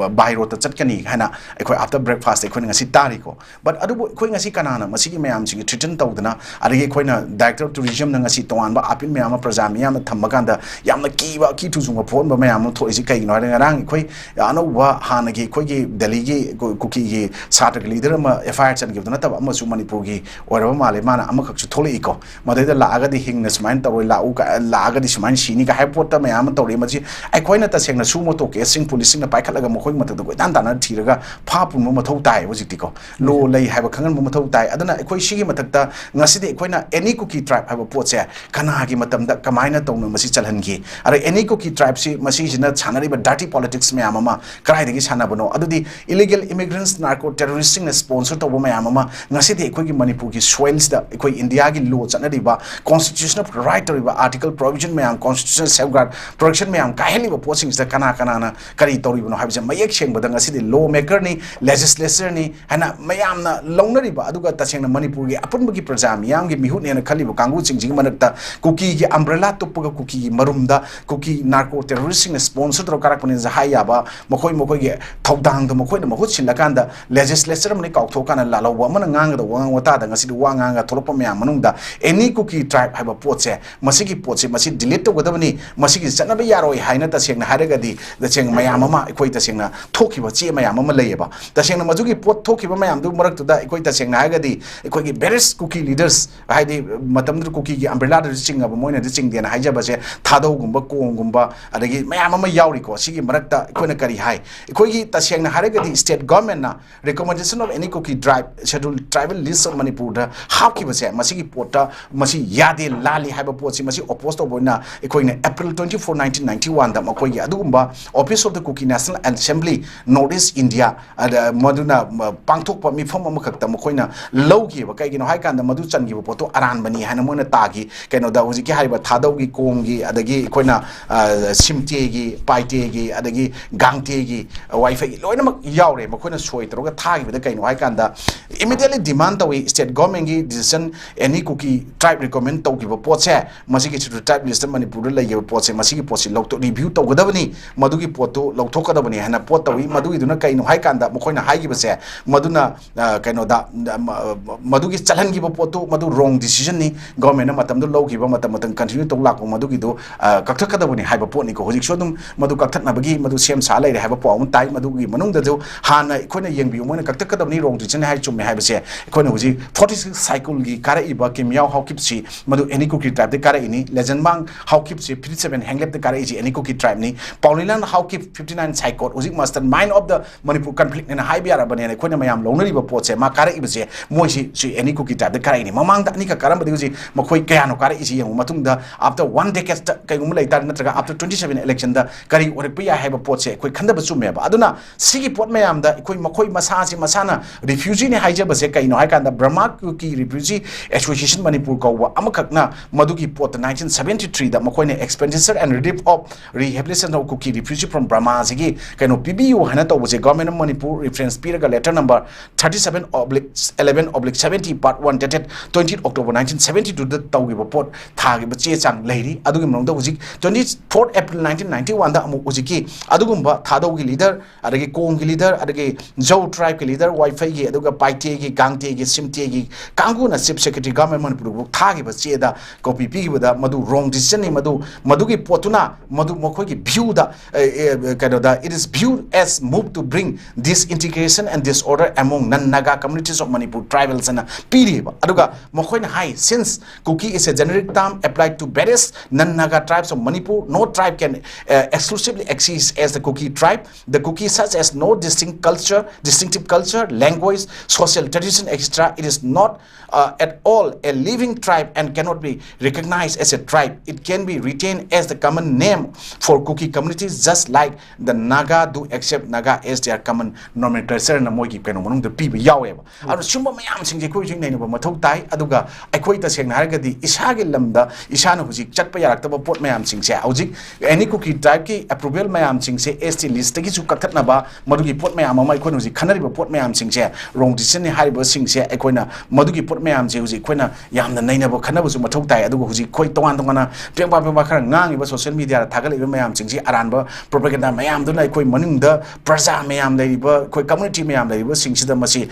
ꯑ, ꯕꯥꯏ ꯔꯣꯠꯇ ꯆꯠꯀꯅꯤ ꯍꯥꯏꯅ ꯑꯩꯈꯣꯏ after breakfast ꯑꯩꯈꯣꯏꯅ ꯉꯁꯤ ꯇꯥꯔꯤꯀꯣ꯫ But ꯑꯗꯨꯕꯨ ꯑꯩꯈꯣꯏ ꯉꯁꯤ ꯀꯅꯥꯅ ꯃꯁꯤꯒꯤ ꯃꯌꯥꯝꯁꯤꯡꯁꯦ threaten ꯇꯧꯗꯅ, ꯑꯗꯒꯤ ꯑꯩꯈꯣꯏꯅ director of tourismꯅ ꯉꯁꯤ ꯇꯣꯉꯥꯟꯕ appeal ꯃꯌꯥꯝ ꯑꯃ ꯄ꯭ꯔꯖꯥ ꯃꯤꯌꯥꯝꯅ ꯊꯝꯕ ꯀꯥꯟꯗ ꯌꯥꯝꯅ ꯀꯤꯕ, ꯑꯀꯤ ꯇꯨꯖꯨꯡꯕ ꯐꯥꯎꯍꯟꯕ ꯃꯌꯥꯝ ꯑꯃ ꯊꯣꯛꯏꯁꯤ ꯀꯩꯒꯤꯅꯣ ꯍꯥꯏꯔꯗꯤ, ꯉꯔꯥꯡ ꯑꯩꯈꯣꯏ ꯑꯅꯧꯕ ꯍꯥꯟꯅꯒꯤ ꯑꯩꯈꯣꯏꯒꯤ ꯗꯦꯜꯂꯤꯒꯤ ꯀꯨ-, ꯀꯨꯀꯤꯒꯤ ꯁꯥꯇ꯭ꯔꯒꯤ ꯂꯤꯗꯔ ꯑꯃ ꯑꯦꯐ ꯑꯥꯏ ꯑꯥꯔ ꯆꯟꯈꯤꯕꯗꯨ ꯅꯠꯇꯕ ꯑꯃꯁꯨ ꯃꯅꯤꯄꯨꯔꯒꯤ ꯑꯣꯏꯔꯕ ꯃꯥꯜꯂꯦ, ꯃꯥꯅ ꯑꯃꯈꯛꯁꯨ ꯊꯣꯛꯂꯛꯏꯀꯣ꯫ ꯃꯗꯩꯗ ꯂꯥꯛꯑꯒꯗꯤ ꯍꯤꯡꯅ ꯁꯨꯃꯥꯏꯅ ꯇꯧꯔꯣꯏ, ꯂꯥꯛꯎ ꯀ-, ꯂꯥꯛꯑꯒꯗꯤ ꯁꯨꯃꯥꯏꯅ ꯁꯤꯅꯤꯒ ꯍꯥꯏꯕ ꯄꯣꯠꯇ ꯃꯌꯥꯝ ꯑꯃ ꯇꯧꯔꯛꯏ꯫ ꯃꯁꯤ ꯑꯩꯈꯣꯏꯅ ꯇꯁꯦꯡꯅ suo motu caseꯁꯤꯡ ꯄꯨꯂꯤꯁꯁꯤꯡꯅ ꯄꯥꯏꯈꯠꯂꯒ ꯃꯈꯣꯏꯒꯤ ꯃꯊꯛꯇ ꯀꯣꯏꯇꯥꯟ ꯇꯥꯟꯅ ꯊꯤꯔꯒ ꯐꯥ ꯄꯨꯟꯕ ꯃꯊꯧ ꯇꯥꯏ꯫ ꯍꯧꯖꯤꯛꯇꯤꯀꯣ, ꯂꯣ ꯂꯩ ꯍꯥꯏꯕ ꯈꯪꯍꯟꯕ ꯃꯊꯧ ꯇꯥꯏ꯫ ꯑꯗꯨꯅ ꯑꯩꯈꯣꯏ ꯁꯤꯒꯤ ꯃꯊꯛꯇ ꯉꯁꯤꯗꯤ ꯑꯩꯈꯣꯏꯅ any Kuki tribe ꯍꯥꯏꯕ ꯄꯣꯠꯁꯦ ꯀꯅꯥꯒꯤ ꯃꯇꯝꯗ ꯀꯃꯥꯏꯅ ꯍꯥꯏꯅ ꯇꯧꯅ ꯃꯁꯤ ꯆꯜꯍꯟꯈꯤ꯫ ꯑꯗ ꯑꯦꯅꯤ ꯀꯨꯀꯤ ꯇ꯭ꯔꯥꯏꯕꯁꯤ ꯃꯁꯤꯁꯤꯅ ꯁꯥꯟꯅꯔꯤꯕ dirty politics ꯃꯌꯥꯝ ꯑꯃ ꯀꯗꯥꯏꯗꯒꯤ ꯁꯥꯟꯅꯕꯅꯣ? ꯑꯗꯨꯗꯤ illegal immigrants, narco terroristꯁꯤꯡꯅ sponsor ꯇꯧꯕ ꯃꯌꯥꯝ ꯑꯃ ꯉꯁꯤꯗꯤ ꯑꯩꯈꯣꯏꯒꯤ ꯃꯅꯤꯄꯨꯔꯒꯤ soilꯁꯤꯗ ꯑꯩꯈꯣꯏ ꯏꯟꯗꯤꯌꯥꯒꯤ law ꯆꯠꯅꯔꯤꯕ, constitutional right ꯇꯧꯔꯤꯕ article provision ꯃꯌꯥꯝ, constitutional safeguard protection ꯃꯌꯥꯝ ꯀꯥꯏꯍꯜꯂꯤꯕ ꯄꯣꯠꯁꯤꯡꯁꯤꯗ ꯀꯅꯥ ꯀꯅꯥꯅ ꯀꯔꯤ ꯇꯧꯔꯤꯕꯅꯣ ꯍꯥꯏꯕꯁꯦ ꯃꯌꯦꯛ ꯁꯦꯡꯕꯗ ꯉꯁꯤꯗꯤ law makerꯅꯤ, legislatorꯅꯤ ꯍꯥꯏꯅ ꯃꯌꯥꯝꯅ ꯂꯧꯅꯔꯤꯕ, ꯑꯗꯨꯒ ꯇꯁꯦꯡꯅ ꯃꯅꯤꯄꯨꯔꯒꯤ ꯑꯄꯨꯟꯕꯒꯤ ꯄ꯭ꯔꯖꯥ ꯃꯤꯌꯥꯝꯒꯤ ꯃꯤꯍꯨꯠꯅꯦꯅ ꯈꯜꯂꯤꯕ ꯀꯥꯡꯕꯨꯁꯤꯡꯁꯤꯒꯤ ꯃꯔꯛꯇ ꯀꯨꯀꯤꯒꯤ umbrella ꯇꯨꯞꯄꯒ ꯀꯨꯀꯤꯒꯤ ꯃꯔꯨꯝꯗ ꯀꯨꯀꯤ narco terroristꯁꯤꯡꯅ sponsor ꯇꯧꯔꯒ ꯀꯥꯔꯛꯄꯅꯦꯅ ꯍꯥꯏ ꯌꯥꯕ, ꯃꯈꯣꯏ ꯃꯈꯣꯏꯒꯤ ꯊꯧꯗꯥꯡꯗꯣ ꯃꯈꯣꯏꯅ ꯃꯍꯨꯠ ꯁꯤꯜꯂꯀꯥꯟꯗ legislator ꯑꯃꯅ ꯀꯥꯎꯊꯣꯛꯑꯀꯥꯟꯗ ꯂꯥꯜꯍꯧꯕ ꯑꯃꯅ ꯉꯥꯡꯒꯗꯧꯕ ꯋꯥꯉꯥꯡ ꯋꯥꯇꯥꯗ ꯉꯁꯤꯗꯤ ꯋꯥ ꯉꯥꯡꯉꯒ ꯊꯣꯛꯂꯛꯄ ꯃꯌꯥꯝ ꯃꯅꯨꯡꯗ ꯑꯦꯅꯤ ꯀꯨꯀꯤ ꯇ꯭ꯔꯥꯏꯕ ꯍꯥꯏꯕ ꯄꯣꯠꯁꯦ, ꯃꯁꯤꯒꯤ ꯄꯣꯠꯁꯦ ꯃꯁꯤ delete ꯇꯧꯒꯗꯕꯅꯤ, ꯃꯁꯤꯒꯤ ꯆꯠꯅꯕ ꯌꯥꯔꯣꯏ ꯍꯥꯏꯅ ꯇꯁꯦꯡꯅ ꯍꯥꯏꯔꯒꯗꯤ ꯇꯁꯦꯡꯅ ꯃꯌꯥꯝ ꯑꯃ ꯑꯩꯈꯣꯏ ꯇꯁꯦꯡꯅ ꯊꯣꯛꯈꯤꯕ ꯆꯦ ꯃꯌꯥꯝ ꯑꯃ ꯂꯩꯌꯦꯕ꯫ ꯇꯁꯦꯡꯅ ꯃꯗꯨꯒꯤ ꯄꯣꯠ ꯊꯣꯛꯈꯤꯕ ꯃꯌꯥꯝꯗꯨ ꯃꯔꯛꯇꯨꯗ ꯑꯩꯈꯣꯏ ꯇꯁꯦꯡꯅ ꯍꯥꯏꯔꯒꯗꯤ ꯑꯩꯈꯣꯏꯒꯤ various ꯀꯨꯀꯤ leaders, ꯍꯥꯏꯗꯤ ꯃꯇꯝꯗꯨꯗ ꯀꯨꯀꯤꯒꯤ umbrellaꯗꯁꯨ ꯆꯤꯡꯉꯕ ꯃꯣꯏꯅꯗꯤ ꯆꯤꯡꯗꯦꯅ ꯍꯥꯏꯖꯕꯁꯦ, ꯊꯥꯗꯧꯒꯨꯝꯕ, ꯀꯣꯡꯒꯨꯝꯕ, ꯑꯗꯒꯤ ꯃꯌꯥꯝ ꯑꯃ ꯌꯥꯎꯔꯤꯀꯣ꯫ ꯁꯤꯒꯤ ꯃꯔꯛꯇ ꯑꯩꯈꯣꯏꯅ ꯀꯔꯤ ꯍꯥꯏ? ꯑꯩꯈꯣꯏꯒꯤ ꯇꯁꯦꯡꯅ ꯍꯥꯏꯔꯒꯗꯤ state governmentꯅ recommendation of any Kuki tribe, scheduled tribal list of Manipurꯗ ꯍꯥꯞꯈꯤꯕꯁꯦ, ꯃꯁꯤꯒꯤ ꯄꯣꯠꯇ ꯃꯁꯤ ꯌꯥꯗꯦ, ꯂꯥꯜꯂꯤ ꯍꯥꯏꯕ ꯄꯣꯠꯁꯤ ꯃꯁꯤ oppose ꯇꯧꯕ ꯑꯣꯏꯅ ꯑꯩꯈꯣꯏꯅ April twenty four, nineteen ninety oneꯗ ꯃꯈꯣꯏꯒꯤ ꯑꯗꯨꯒꯨꯝꯕ Office of the Kuki National Assembly, North East India, ꯑꯗ ꯃꯗꯨꯅ ꯃ-, ꯄꯥꯡꯊꯣꯛꯄ ꯃꯤꯐꯝ ꯑꯃꯈꯛꯇ ꯃꯈꯣꯏꯅ ꯂꯧꯈꯤꯕ꯫ ꯀꯩꯒꯤꯅꯣ ꯍꯥꯏꯀꯥꯟꯗ ꯃꯗꯨ ꯆꯟꯈꯤꯕ ꯄꯣꯠꯇꯣ ꯑꯔꯥꯟꯕꯅꯤ ꯍꯥꯏꯅ ꯃꯣꯏꯅ ꯇꯥꯈꯤ꯫ ꯀꯩꯅꯣꯗ ꯍꯧꯖꯤꯛꯀꯤ ꯍꯥꯏꯔꯤꯕ ꯊꯥꯗꯧꯒꯤ, ꯀꯣꯡꯒꯤ, ꯑꯗꯒꯤ ꯑꯩꯈꯣꯏꯅ, ꯑ, ꯁꯤꯝꯇꯦꯒꯤ, ꯄꯥꯏꯇꯦꯒꯤ, ꯑꯗꯒꯤ ꯒꯥꯡꯇꯦꯒꯤ, ꯋꯥꯏꯐꯩꯒꯤ ꯂꯣꯏꯅꯃꯛ ꯌꯥꯎꯔꯦ꯫ ꯃꯈꯣꯏꯅ ꯁꯣꯏ ꯇꯧꯔꯒ ꯊꯥꯈꯤꯕꯗ ꯀꯩꯅꯣ ꯍꯥꯏꯀꯥꯟꯗ immediately demand ꯇꯧꯏ, state governmentꯀꯤ decision, any Kuki tribe recommend ꯇꯧꯈꯤꯕ ꯄꯣꯠꯁꯦ, ꯃꯁꯤꯒꯤ scheduled tribe listꯇ ꯃꯅꯤꯄꯨꯔꯗ ꯂꯩꯈꯤꯕ ꯄꯣꯠꯁꯦ, ꯃꯁꯤꯒꯤ ꯄꯣꯠꯁꯤ ꯂꯧꯊꯣꯛ-, review ꯇꯧꯒꯗꯕꯅꯤ, ꯃꯗꯨꯒꯤ ꯄꯣꯠꯇꯨ ꯂꯧꯊꯣꯛꯀꯗꯕꯅꯤ ꯍꯥꯏꯅ ꯄꯣꯠ ꯇꯧꯏ꯫ ꯃꯗꯨꯒꯤꯗꯨꯅ ꯀꯩꯅꯣ ꯍꯥꯏꯀꯥꯟꯗ ꯃꯈꯣꯏꯅ ꯍꯥꯏꯈꯤꯕꯁꯦ, ꯃꯗꯨꯅ, ꯑ, ꯀꯩꯅꯣꯗ, ꯑ, ꯃ-, ꯃꯗꯨꯒꯤ ꯆꯜꯍꯟꯈꯤꯕ ꯄꯣꯠꯇꯨ ꯃꯗꯨ wrong decisionꯅꯤ, governmentꯅ ꯃꯇꯝꯗꯨ ꯂꯧꯈꯤꯕ, ꯃꯇꯝ ꯃꯇꯝ continue ꯇꯧ ꯂꯥꯛꯄ ꯃꯗꯨꯒꯤꯗꯨ, ꯑ, ꯀꯛꯊꯠꯀꯗꯕꯅꯤ ꯍꯥꯏꯕ ꯄꯣꯠꯅꯤꯀꯣ꯫ ꯍꯧꯖꯤꯛꯁꯨ ꯑꯗꯨꯝ ꯃꯗꯨ ꯀꯛꯊꯠꯅꯕꯒꯤ ꯃꯗꯨ ꯁꯦꯝ ꯁꯥ ꯂꯩꯔꯦ ꯍꯥꯏꯕ ꯄꯥꯎ ꯑꯃ ꯇꯥꯏ꯫ ꯃꯗꯨꯒꯤ ꯃꯅꯨꯡꯗꯁꯨ ꯍꯥꯟꯅ ꯑꯩꯈꯣꯏꯅ ꯌꯦꯡꯕꯤꯌꯨ, ꯃꯣꯏꯅ ꯀꯛꯊꯠꯀꯗꯕꯅꯤ, wrong decisionꯅꯤ ꯍꯥꯏ, ꯆꯨꯝꯃꯦ ꯍꯥꯏꯕꯁꯦ ꯑꯩꯈꯣꯏꯅ ꯍꯧꯖꯤꯛ forty six Saikulꯒꯤ ꯀꯥꯔꯛꯏꯕ ꯀꯤꯝꯌꯥꯎ ꯍꯥꯎꯀꯤꯞꯁꯤ ꯃꯗꯨ any Kuki tribeꯇ ꯀꯥꯔꯛꯏꯅꯤ꯫ ꯂꯦꯖꯟꯃꯥꯡ ꯍꯥꯎꯀꯤꯞꯁꯤ fifty seven Henglebꯇ ꯀꯥꯔꯛꯏꯁꯤ any Kuki tribeꯅꯤ꯫ ꯄꯥꯎꯂꯤꯂꯥꯟ Haokip fifty nine Saikot, ꯍꯧꯖꯤꯛ mastermind of the Manipur conflictꯅꯦꯅ ꯍꯥꯏꯕ ꯌꯥꯔꯕꯅꯦꯅ ꯑꯩꯈꯣꯏꯅ ꯃꯌꯥꯝ ꯂꯧꯅꯔꯤꯕ ꯄꯣꯠꯁꯦ, ꯃꯥ ꯀꯥꯔꯛꯏꯕꯁꯦ, ꯃꯣꯏꯁꯤ ꯁꯤ any Kuki tribeꯇ ꯀꯥꯔꯛꯏꯅꯤ꯫ ꯃꯃꯥꯡꯗ ꯑꯅꯤꯈꯛ ꯀꯥꯔꯝꯕꯗꯒꯤ ꯍꯧꯖꯤꯛ ꯃꯈꯣꯏ ꯀꯌꯥꯅꯣ ꯀꯥꯔꯛꯏꯁꯤ ꯌꯦꯡꯉꯨ꯫ ꯃꯇꯨꯡꯗ after one decade ꯀꯩꯒꯨꯝꯕ ꯂꯩꯇꯥꯔꯦ, ꯅꯠꯇ꯭ꯔꯒ after twenty seven election ꯗ ꯀꯔꯤ ꯑꯣꯏꯔꯛꯄ ꯌꯥꯏ ꯍꯥꯏꯕ ꯄꯣꯠꯁꯦ ꯑꯩꯈꯣꯏ ꯈꯟꯊꯕ ꯆꯨꯝꯃꯦꯕ꯫ ꯑꯗꯨꯅ ꯁꯤꯒꯤ ꯄꯣꯠ ꯃꯌꯥꯝꯗ ꯑꯩꯈꯣꯏ ꯃꯈꯣꯏ ꯃꯁꯥꯁꯤ ꯃꯁꯥꯅ refugee ꯅꯤ ꯍꯥꯏꯖꯕꯁꯦ ꯀꯩꯅꯣ ꯍꯥꯏ ꯀꯥꯟꯗ, Burma Kuki Refugee Association Manipur ꯀꯧꯕ ꯑꯃꯈꯛꯅ ꯃꯗꯨꯒꯤ ꯄꯣꯠꯇ nineteen seventy three ꯗ ꯃꯈꯣꯏꯅ Expenditure and Relief of Rehabilitation of Kuki Refugee from Burma ꯁꯤꯒꯤ ꯀꯩꯅꯣ ꯄꯤꯕꯤꯌꯨ ꯍꯥꯏꯅ ꯇꯧꯕꯁꯦ, Government of Manipur reference ꯄꯤꯔꯒ letter number thirty seven oblique eleven oblique seventy part one dated twenty October nineteen seventy two ꯗ ꯇꯧꯈꯤꯕ ꯄꯣꯠ, ꯊꯥꯈꯤꯕ ꯆꯦ ꯆꯥꯡ ꯂꯩꯔꯤ꯫ ꯑꯗꯨꯒꯤ ꯃꯅꯨꯡꯗ ꯍꯧꯖꯤꯛ twenty four April nineteen ninety one ꯗ ꯑꯃꯨꯛ ꯍꯧꯖꯤꯛꯀꯤ ꯑꯗꯨꯒꯨꯝꯕ ꯊꯥꯗꯧꯒꯤ leader, ꯑꯗꯒꯤ ꯀꯣꯡꯒꯤ leader, ꯑꯗꯒꯤ ꯖꯧ tribe ꯀꯤ leader, ꯋꯥꯏꯐꯩꯒꯤ, ꯑꯗꯨꯒ ꯄꯥꯏꯇꯦꯒꯤ, ꯒꯥꯡꯇꯦꯒꯤ, ꯁꯤꯝꯇꯦꯒꯤ ꯀꯥꯡꯕꯨꯅ Chief Secretary Government ꯃꯅꯤꯄꯨꯔꯕꯨ ꯊꯥꯈꯤꯕ ꯆꯦꯗ copy ꯄꯤꯈꯤꯕꯗ ꯃꯗꯨ wrong decision ꯅꯤ꯫ ꯃꯗꯨ, ꯃꯗꯨꯒꯤ ꯄꯣꯠꯇꯨꯅ ꯃꯗꯨ ꯃꯈꯣꯏꯒꯤ view ꯗ, ꯑꯦ, ꯑꯦ, ꯀꯩꯅꯣꯗ, it is viewed as move to bring disintegration and disorder among non-Naga communities of Manipur tribals ꯍꯥꯏꯅ ꯄꯤꯔꯤꯕ꯫ ꯑꯗꯨꯒ ꯃꯈꯣꯏꯅ ꯍꯥꯏ, since Kuki is a generic term applied to various non-Naga tribes of Manipur, no tribe can uh, exclusively exist as the Kuki tribe. The Kuki such as no distinct culture, distinctive culture, language, social tradition, et cetera. It is not uh, at all a living tribe and cannot be recognized as a tribe. It can be retained as the common name for Kuki communities, just like the Naga do accept Naga as their common nomenclature ꯅ ꯃꯣꯏꯒꯤ ꯀꯩꯅꯣ ꯃꯅꯨꯡꯗ ꯄꯤꯕ ꯌꯥꯎꯋꯦꯕ꯫ ꯑꯗꯨꯅ ꯁꯨꯝꯕ ꯃꯌꯥꯝꯁꯤꯡꯁꯦ ꯑꯩꯈꯣꯏ ꯍꯧꯖꯤꯛ ꯅꯩꯅꯕ ꯃꯊꯧ ꯇꯥꯏ꯫ ꯑꯗꯨꯒ ꯑꯩꯈꯣꯏ ꯇꯁꯦꯡꯅ ꯍꯥꯏꯔꯒꯗꯤ ꯏꯁꯥꯒꯤ ꯂꯝꯗ ꯏꯁꯥꯅ ꯍꯧꯖꯤꯛ ꯆꯠꯄ ꯌꯥꯔꯛꯇꯕ ꯄꯣꯠ ꯃꯌꯥꯝꯁꯤꯡꯁꯦ, ꯍꯧꯖꯤꯛ any Kuki tribe ꯀꯤ approval ꯃꯌꯥꯝꯁꯤꯡꯁꯦ S T list ꯇꯒꯤꯁꯨ ꯀꯛꯊꯠꯅꯕ, ꯃꯗꯨꯒꯤ ꯄꯣꯠ ꯃꯌꯥꯝ ꯑꯃ, ꯑꯩꯈꯣꯏꯅ ꯍꯧꯖꯤꯛ ꯈꯟꯅꯔꯤꯕ ꯄꯣꯠ ꯃꯌꯥꯝꯁꯤꯡꯁꯦ wrong decision ꯅꯤ ꯍꯥꯏꯔꯤꯕꯁꯤꯡꯁꯦ, ꯑꯩꯈꯣꯏꯅ ꯃꯗꯨꯒꯤ ꯄꯣꯠ ꯃꯌꯥꯝꯁꯦ ꯍꯧꯖꯤꯛ ꯑꯩꯈꯣꯏꯅ ꯌꯥꯝꯅ ꯅꯩꯅꯕ ꯈꯟꯅꯕꯁꯨ ꯃꯊꯧ ꯇꯥꯏ꯫ ꯑꯗꯨꯒ ꯍꯧꯖꯤꯛ ꯑꯩꯈꯣꯏ ꯇꯣꯉꯥꯟ ꯇꯣꯉꯥꯟꯅ ꯄꯦꯡꯄꯥ ꯄꯦꯡꯄꯥ ꯈꯔ ꯉꯥꯡꯉꯤꯕ social media ꯗ ꯊꯥꯒꯠꯂꯛꯏꯕ ꯃꯌꯥꯝꯁꯤꯡꯁꯤ ꯑꯔꯥꯟꯕ propaganda ꯃꯌꯥꯝꯗꯨꯅ ꯑꯩꯈꯣꯏ ꯃꯅꯨꯡꯗ ꯄ꯭ꯔꯖꯥ ꯃꯌꯥꯝ ꯂꯩꯔꯤꯕ, ꯑꯩꯈꯣꯏ community ꯃꯌꯥꯝ ꯂꯩꯔꯤꯕꯁꯤꯡꯁꯤꯗ ꯃꯁꯤ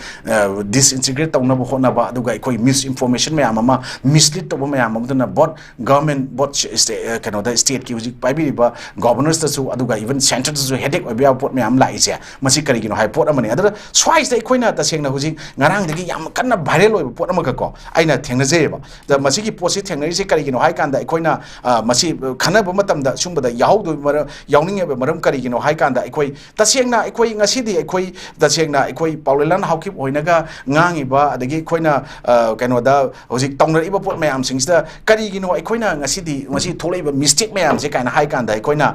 disintegrate ꯇꯧꯅꯕ ꯍꯣꯠꯅꯕ, ꯑꯗꯨꯒ ꯑꯩꯈꯣꯏ misinformation ꯃꯌꯥꯝ ꯑꯃ, mislead ꯇꯧꯕ ꯃꯌꯥꯝ ꯑꯃꯗꯨꯅ both government, both ꯁ꯭ꯇꯦ-, ꯀꯩꯅꯣꯗ, state ꯀꯤ ꯍꯧꯖꯤꯛ ꯄꯥꯏꯕꯤꯔꯤꯕ governors ꯇꯁꯨ, ꯑꯗꯨꯒ even centre ꯗꯁꯨ headache ꯑꯣꯏꯕ ꯌꯥꯕ ꯄꯣꯠ ꯃꯌꯥꯝ ꯂꯥꯛꯏꯁꯦ, ꯃꯁꯤ ꯀꯔꯤꯒꯤꯅꯣ ꯍꯥꯏꯕ ꯄꯣꯠ ꯑꯃꯅꯤ꯫ ꯑꯗꯨꯅ ꯁ꯭ꯋꯥꯏꯁꯤꯗ ꯑꯩꯈꯣꯏꯅ ꯇꯁꯦꯡꯅ ꯍꯧꯖꯤꯛ ꯉꯔꯥꯡꯗꯒꯤ ꯌꯥꯝ ꯀꯟꯅ viral ꯑꯣꯏꯕ ꯄꯣꯠ ꯑꯃꯈꯛ ꯀꯣ ꯑꯩꯅ ꯊꯦꯡꯅꯖꯩꯌꯦꯕ꯫ ꯑꯗ ꯃꯁꯤꯒꯤ ꯄꯣꯠꯁꯤ ꯊꯦꯡꯅꯔꯤꯁꯦ ꯀꯔꯤꯒꯤꯅꯣ ꯍꯥꯏ ꯀꯥꯟꯗ, ꯑꯩꯈꯣꯏꯅ, ꯑ, ꯃꯁꯤ ꯈꯟꯅꯕ ꯃꯇꯝꯗ ꯁꯨꯝꯕꯗ ꯌꯥꯎꯍꯧꯗꯣꯏ ꯃꯔꯝ, ꯌꯥꯎꯅꯤꯡꯉꯤꯕ ꯃꯔꯝ ꯀꯔꯤꯒꯤꯅꯣ ꯍꯥꯏ ꯀꯥꯟꯗ, ꯑꯩꯈꯣꯏ ꯇꯁꯦꯡꯅ ꯑꯩꯈꯣꯏ ꯉꯁꯤꯗꯤ ꯑꯩꯈꯣꯏ ꯇꯁꯦꯡꯅ ꯑꯩꯈꯣꯏ ꯄꯥꯎꯂꯦꯂꯥꯟ ꯍꯥꯎꯀꯤꯞ ꯍꯣꯏꯅꯒ ꯉꯥꯡꯉꯤꯕ, ꯑꯗꯒꯤ ꯑꯩꯈꯣꯏꯅ, ꯑ, ꯀꯩꯅꯣꯗ ꯍꯧꯖꯤꯛ ꯇꯧꯅꯔꯛꯏꯕ ꯄꯣꯠ ꯃꯌꯥꯝꯁꯤꯡꯁꯤꯗ ꯀꯔꯤꯒꯤꯅꯣ ꯑꯩꯈꯣꯏꯅ ꯑꯁꯤꯗꯤ ꯉꯁꯤ ꯊꯣꯛꯂꯛꯏꯕ ꯃꯤꯁꯇꯦꯛ ꯃꯌꯥꯝꯁꯦ ꯀꯥꯏꯅ ꯍꯥꯏ ꯀꯥꯟꯗ ꯑꯩꯈꯣꯏꯅ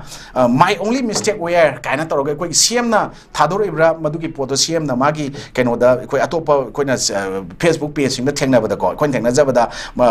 ꯃꯥꯏ ꯑꯣꯡꯂꯤ ꯃꯤꯁꯇꯦꯛ ꯋꯦꯌꯔ ꯀꯥꯏꯅ ꯇꯧꯔꯒ ꯑꯩꯈꯣꯏꯒꯤ ꯁꯤ ꯑꯦꯝꯅ ꯊꯥꯗꯣꯔꯛꯏꯕ꯭ꯔꯥ ꯃꯗꯨꯒꯤ ꯄꯣꯠꯇꯣ ꯁꯤ ꯑꯦꯝꯅ ꯃꯥꯒꯤ ꯀꯩꯅꯣꯗ ꯑꯩꯈꯣꯏ ꯑꯇꯣꯞꯄ ꯑꯩꯈꯣꯏꯅ ꯐꯦꯁꯕꯨꯛ ꯄꯦꯖꯁꯤꯡꯗ ꯊꯦꯡꯅꯕꯗꯀꯣ ꯑꯩꯈꯣꯏꯅ ꯊꯦꯡꯅꯖꯕꯗ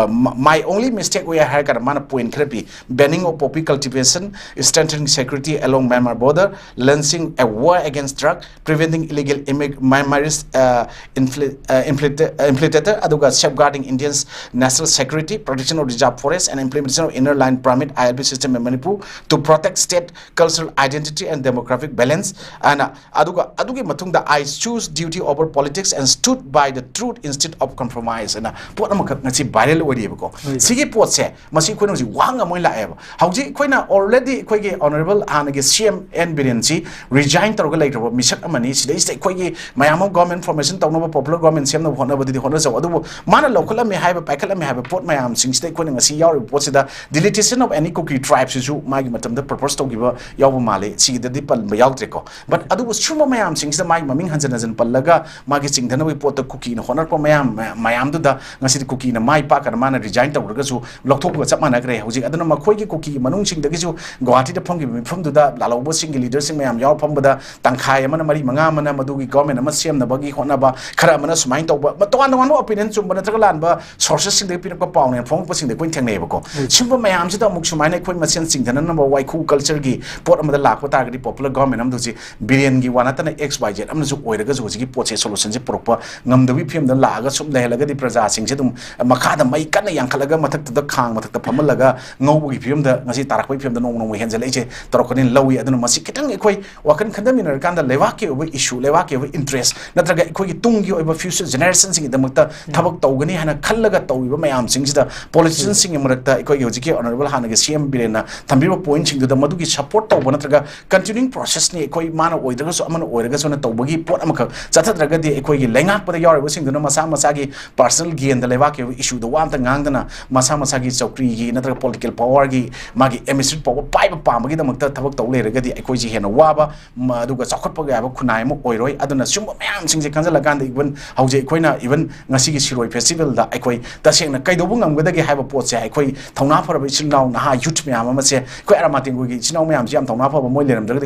ꯃꯥꯏ ꯑꯣꯡꯂꯤ ꯃꯤꯁꯇꯦꯛ ꯋꯦꯌꯔ ꯍꯥꯏꯔ ꯀꯥꯟꯗ ꯃꯥꯅ ꯄꯣꯏꯟ ꯈꯔ ꯄꯤ: banning of poppy cultivation, strengthening security along Myanmar border, launching a war against drug, preventing illegal immig- Myanmarese uh, infli- uh, infiltrate- uh, infiltrator ꯑꯗꯨꯒ safeguarding Indians national security, protection of reserve forest and implementation of inner line permit I L P system in Manipur to protect state cultural identity and demographic balance. And uh, ꯑꯗꯨꯒ ꯑꯗꯨꯒꯤ ꯃꯇꯨꯡꯗ I choose duty over politics and stood by the truth instead of compromise ꯑꯅ ꯄꯣꯠ ꯑꯃꯈꯛ ꯉꯁꯤ viral ꯑꯣꯏꯔꯤꯑꯕꯀꯣ꯫ ꯁꯤꯒꯤ ꯄꯣꯠꯁꯦ ꯃꯁꯤ ꯑꯩꯈꯣꯏꯅ ꯍꯧꯖꯤꯛ ꯋꯥ ꯉꯝꯃꯣꯏ ꯂꯥꯛꯑꯦꯕ꯫ ꯍꯧꯖꯤꯛ ꯑꯩꯈꯣꯏꯅ already ꯑꯩꯈꯣꯏꯒꯤ ꯑꯣꯅꯔꯦꯕꯜ ꯍꯥꯟꯅꯒꯤ ꯁꯤ ꯑꯦꯝ ꯑꯦꯟ ꯕꯤꯔꯦꯟꯁꯤ ꯔꯤꯖꯥꯏꯟ ꯇꯧꯔꯒ ꯂꯩꯈ꯭ꯔꯕ ꯃꯤꯁꯛ ꯑꯃꯅꯤ꯫ ꯁꯤꯗꯩꯁꯤꯗ ꯑꯩꯈꯣꯏꯒꯤ ꯃꯌꯥꯝ ꯑꯃ ꯒꯣꯔꯃꯦꯟ ꯐꯣꯔꯃꯦꯁꯟ ꯇꯧꯅꯕ, ꯄꯣꯄꯨꯂꯔ ꯒꯣꯔꯃꯦꯟ ꯁꯦꯝꯅꯕ ꯍꯣꯠꯅꯕꯗꯨꯗꯤ ꯍꯣꯠꯅꯖꯧ, ꯑꯗꯨꯕꯨ ꯃꯥꯅ ꯂꯧꯈꯠꯂꯝꯃꯦ ꯍꯥꯏꯕ, ꯄꯥꯏꯈꯠꯂꯝꯃꯦ ꯍꯥꯏꯕ ꯄꯣꯠ ꯃꯌꯥꯝꯁꯤꯡꯁꯤꯗ ꯑꯩꯈꯣꯏꯅ ꯉꯁꯤ ꯌꯥꯎꯔꯤꯕ ꯄꯣꯠꯁꯤꯗ deletation of any Kuki tribe ꯁꯤꯁꯨ ꯃꯥꯒꯤ ꯃꯇꯝꯗ ꯄ꯭ꯔꯄꯣꯁ ꯇꯧꯈꯤꯕ ꯌꯥꯎꯕ ꯃꯥꯜꯂꯤ꯫ ꯁꯤꯒꯤꯗꯗꯤ ꯄꯟꯕ ꯌꯥꯎꯗ꯭ꯔꯦꯀꯣ꯫ ꯕꯠ ꯑꯗꯨꯕꯨ ꯁꯤꯒꯨꯝꯕ ꯃꯌꯥꯝꯁꯤꯡꯁꯤꯗ ꯃꯥꯒꯤ ꯃꯃꯤꯡ ꯍꯟꯖꯟ ꯍꯟꯖꯟ ꯄꯜꯂꯒ ꯃꯥꯒꯤ ꯆꯤꯡꯊꯅꯕꯒꯤ ꯄꯣꯠꯇ ꯀꯨꯀꯤꯅ ꯍꯣꯠꯅꯔꯛꯄ ꯃꯌꯥꯝ ꯃꯌꯥꯝꯗꯨꯗ ꯉꯁꯤꯗꯤ ꯀꯨꯀꯤꯅ ꯃꯥꯏ ꯄꯥꯛꯀꯅ ꯃꯥꯅ ꯔꯤꯖꯥꯏꯟ ꯇꯧꯈ꯭ꯔꯒꯁꯨ ꯂꯧꯊꯣꯛꯄꯒ ꯆꯞ ꯃꯥꯟꯅꯈ꯭ꯔꯦ꯫ ꯍꯧꯖꯤꯛ ꯑꯗꯨꯅ ꯃꯈꯣꯏꯒꯤ ꯀꯨꯀꯤꯒꯤ ꯃꯅꯨꯡꯁꯤꯡꯗꯒꯤꯁꯨ ꯒꯨꯋꯥꯍꯥꯇꯤꯗ ꯐꯝꯈꯤꯕ ꯃꯤꯐꯝꯗꯨꯗ ꯂꯥꯜꯍꯧꯕꯁꯤꯡꯒꯤ ꯂꯤꯗꯔꯁꯤꯡ ꯃꯌꯥꯝ ꯌꯥꯎꯔ ꯐꯝꯕꯗ ꯇꯪꯈꯥꯏ ꯑꯃꯅ, ꯃꯔꯤ ꯃꯉꯥ ꯑꯃꯅ ꯃꯗꯨꯒꯤ ꯒꯣꯔꯃꯦꯟ ꯑꯃ ꯁꯦꯝꯅꯕꯒꯤ ꯍꯣꯠꯅꯕ, ꯈꯔ ꯑꯃꯅ ꯁꯨꯃꯥꯏꯅ ꯇꯧꯕ, ꯃ- ꯇꯣꯉꯥꯟ ꯇꯣꯉꯥꯟꯕ ꯑꯣꯄꯤꯅꯤꯌꯟ, ꯆꯨꯝꯕ ꯅꯠꯇ꯭ꯔꯒ ꯂꯥꯟꯕ ꯁꯣꯔꯁꯦꯁꯁꯤꯡꯗꯒꯤ ꯄꯤꯔꯛꯄ ꯄꯥꯎꯅꯦꯅ ꯐꯣꯡꯉꯛꯄꯁꯤꯡꯗ ꯑꯩꯈꯣꯏꯅ ꯊꯦꯡꯅꯩꯌꯦꯕꯀꯣ꯫ ꯁꯤꯒꯨꯝꯕ ꯃꯌꯥꯝꯁꯤꯗ ꯑꯃꯨꯛ ꯁꯨꯃꯥꯏꯅ ꯑꯩꯈꯣꯏ ꯃꯁꯦꯟ ꯆꯤꯡꯊꯅꯅꯕ ꯋꯥꯏꯈꯨ ꯀꯜꯆꯔꯒꯤ ꯄꯣꯠ ꯑꯃꯗ ꯂꯥꯛꯄ ꯇꯥꯔꯒꯗꯤ ꯄꯣꯄꯨꯂꯔ ꯒꯣꯔꯃꯦꯟ ꯑꯃꯗ ꯍꯧꯖꯤꯛ ꯕꯤꯔꯦꯟꯒꯤ ꯋꯥ ꯅꯠꯇꯅ ꯑꯦꯛꯁ ꯋꯥꯏ ꯖꯦꯠ ꯑꯃꯅꯁꯨ ꯑꯣꯏꯔꯒꯁꯨ ꯍꯧꯖꯤꯛꯀꯤ ꯄꯣꯠꯁꯦ ꯁꯣꯂꯨꯁꯟꯁꯦ ꯄꯨꯔꯛꯄ ꯉꯝꯗꯕꯒꯤ ꯐꯤꯕꯝꯗ ꯂꯥꯛꯑꯒ ꯁꯨꯝ ꯂꯩꯍꯜꯂꯒꯗꯤ ꯄ꯭ꯔꯖꯥꯁꯤꯡꯁꯦ ꯑꯗꯨꯝ ꯃꯈꯥꯗ ꯃꯩ ꯀꯟꯅ ꯌꯥꯡꯈꯠꯂꯒ ꯃꯊꯛꯇꯨꯗ ꯈꯥꯡ ꯃꯊꯛꯇ ꯐꯝꯍꯜꯂꯒ ꯉꯧꯕꯒꯤ ꯐꯤꯕꯝꯗ ꯉꯁꯤ ꯇꯥꯔꯛꯄꯒꯤ ꯐꯤꯕꯝꯗ ꯅꯣꯡꯃ ꯅꯣꯡꯃ ꯍꯦꯟꯖꯜꯂꯛꯏꯁꯦ ꯇꯧꯔꯛꯀꯅꯤꯅ ꯂꯧꯏ꯫ ꯑꯗꯨꯅ ꯃꯁꯤ ꯈꯤꯇꯪ ꯑꯩꯈꯣꯏ ꯋꯥꯈꯜ ꯈꯟꯊꯃꯤꯟꯅꯔꯀꯥꯟꯗ ꯂꯩꯕꯥꯛꯀꯤ ꯑꯣꯏꯕ ꯏꯁꯨ, ꯂꯩꯕꯥꯛꯀꯤ ꯑꯣꯏꯕ ꯏꯟꯇꯔꯦꯁ ꯅꯠꯇ꯭ꯔꯒ ꯑꯩꯈꯣꯏꯒꯤ ꯇꯨꯡꯒꯤ ꯑꯣꯏꯕ ꯐ꯭ꯌꯨꯆꯔ ꯖꯦꯅꯦꯔꯦꯁꯟꯁꯤꯡꯒꯤꯗꯃꯛꯇ ꯊꯕꯛ ꯇꯧꯒꯅꯤ ꯍꯥꯏꯅ ꯈꯜꯂꯒ ꯇꯧꯔꯤꯕ ꯃꯌꯥꯝꯁꯤꯡꯁꯤꯗ ꯄꯣꯂꯤꯇꯤꯁꯤꯌꯟꯁꯤꯡꯒꯤ ꯃꯔꯛꯇ ꯑꯩꯈꯣꯏꯒꯤ ꯍꯧꯖꯤꯛꯀꯤ ꯑꯣꯅꯔꯦꯕꯜ ꯍꯥꯟꯅꯒꯤ ꯁꯤ ꯑꯦꯝ ꯕꯤꯔꯦꯟꯅ ꯊꯝꯕꯤꯔꯤꯕ ꯄꯣꯏꯟꯠꯁꯤꯡꯗꯨꯗ ꯃꯗꯨꯒꯤ ꯁꯄꯣꯔꯠ ꯇꯧꯕ ꯅꯠꯇ꯭ꯔꯒ ꯀꯟꯇꯤꯅ꯭ꯌꯨꯏꯡ ꯄ꯭ꯔꯣꯁꯦꯁꯅꯤ, ꯑꯩꯈꯣꯏ ꯃꯥꯅ ꯑꯣꯏꯗ꯭ꯔꯒꯁꯨ ꯑꯃꯅ ꯑꯣꯏꯔꯒꯁꯨꯅ ꯇꯧꯕꯒꯤ ꯄꯣꯠ ꯑꯃꯈꯛ ꯆꯠꯊꯗ꯭ꯔꯒꯗꯤ ꯑꯩꯈꯣꯏꯒꯤ ꯂꯩꯉꯥꯛꯄꯗ ꯌꯥꯎꯔꯤꯕꯁꯤꯡꯗꯨꯅ ꯃꯁꯥ ꯃꯁꯥꯒꯤ ꯄꯥꯔꯁꯅꯦꯜ ꯒꯦꯟꯗ ꯂꯩꯕꯥꯛꯀꯤ ꯑꯣꯏꯕ ꯏꯁꯨꯗ ꯋꯥ ꯑꯝꯇ ꯉꯥꯡꯗꯅ ꯃꯁꯥ ꯃꯁꯥꯒꯤ ꯆꯧꯀ꯭ꯔꯤꯒꯤ ꯅꯠꯇ꯭ꯔꯒ ꯄꯣꯂꯤꯇꯤꯀꯦꯜ ꯄꯋꯥꯔꯒꯤ ꯃꯥꯒꯤ ꯑꯦꯗꯃꯤꯅꯤꯁꯇ꯭ꯔꯦꯇꯤꯚ ꯄꯋꯥꯔ ꯄꯥꯏꯕ ꯄꯥꯝꯕꯒꯤꯗꯃꯛꯇ ꯊꯕꯛ ꯇꯧ ꯂꯩꯔꯒꯗꯤ ꯑꯩꯈꯣꯏꯁꯤ ꯍꯦꯟꯅ ꯋꯥꯕ ꯃ- ꯑꯗꯨꯒ ꯆꯥꯎꯈꯠꯄ ꯌꯥꯕ ꯈꯨꯟꯅꯥꯏ ꯑꯃ ꯑꯣꯏꯔꯣꯏ꯫ ꯑꯗꯨꯅ ꯁꯤꯒꯨꯝꯕ ꯃꯌꯥꯝꯁꯤꯡꯁꯦ ꯈꯟꯖꯤꯜꯂꯀꯥꯟꯗ ꯏꯚꯟ ꯍꯧꯖꯤꯛ ꯑꯩꯈꯣꯏꯅ ꯏꯚꯟ ꯉꯁꯤꯒꯤ ꯁꯤꯔꯣꯏ ꯐꯦꯁꯇꯤꯚꯦꯜꯗ ꯑꯩꯈꯣꯏ ꯇꯁꯦꯡꯅ ꯀꯩꯗꯧꯕ ꯉꯝꯒꯗꯒꯦ ꯍꯥꯏꯕ ꯄꯣꯠꯁꯦ ꯑꯩꯈꯣꯏ ꯊꯧꯅꯥ ꯐꯔꯕ ꯏꯆꯤꯟ ꯏꯅꯥꯎ ꯅꯍꯥ youth ꯃꯌꯥꯝ ꯑꯃꯁꯦ ꯑꯩꯈꯣꯏ ꯑꯔꯥꯃꯥꯇꯦꯡꯒꯣꯏꯒꯤ ꯏꯆꯤꯟ ꯏꯅꯥꯎ ꯃꯌꯥꯝꯁꯦ ꯌꯥꯝ ꯊꯧꯅꯥ ꯐꯕ, ꯃꯣꯏ ꯂꯩꯔꯝꯗ꯭ꯔꯒꯗꯤ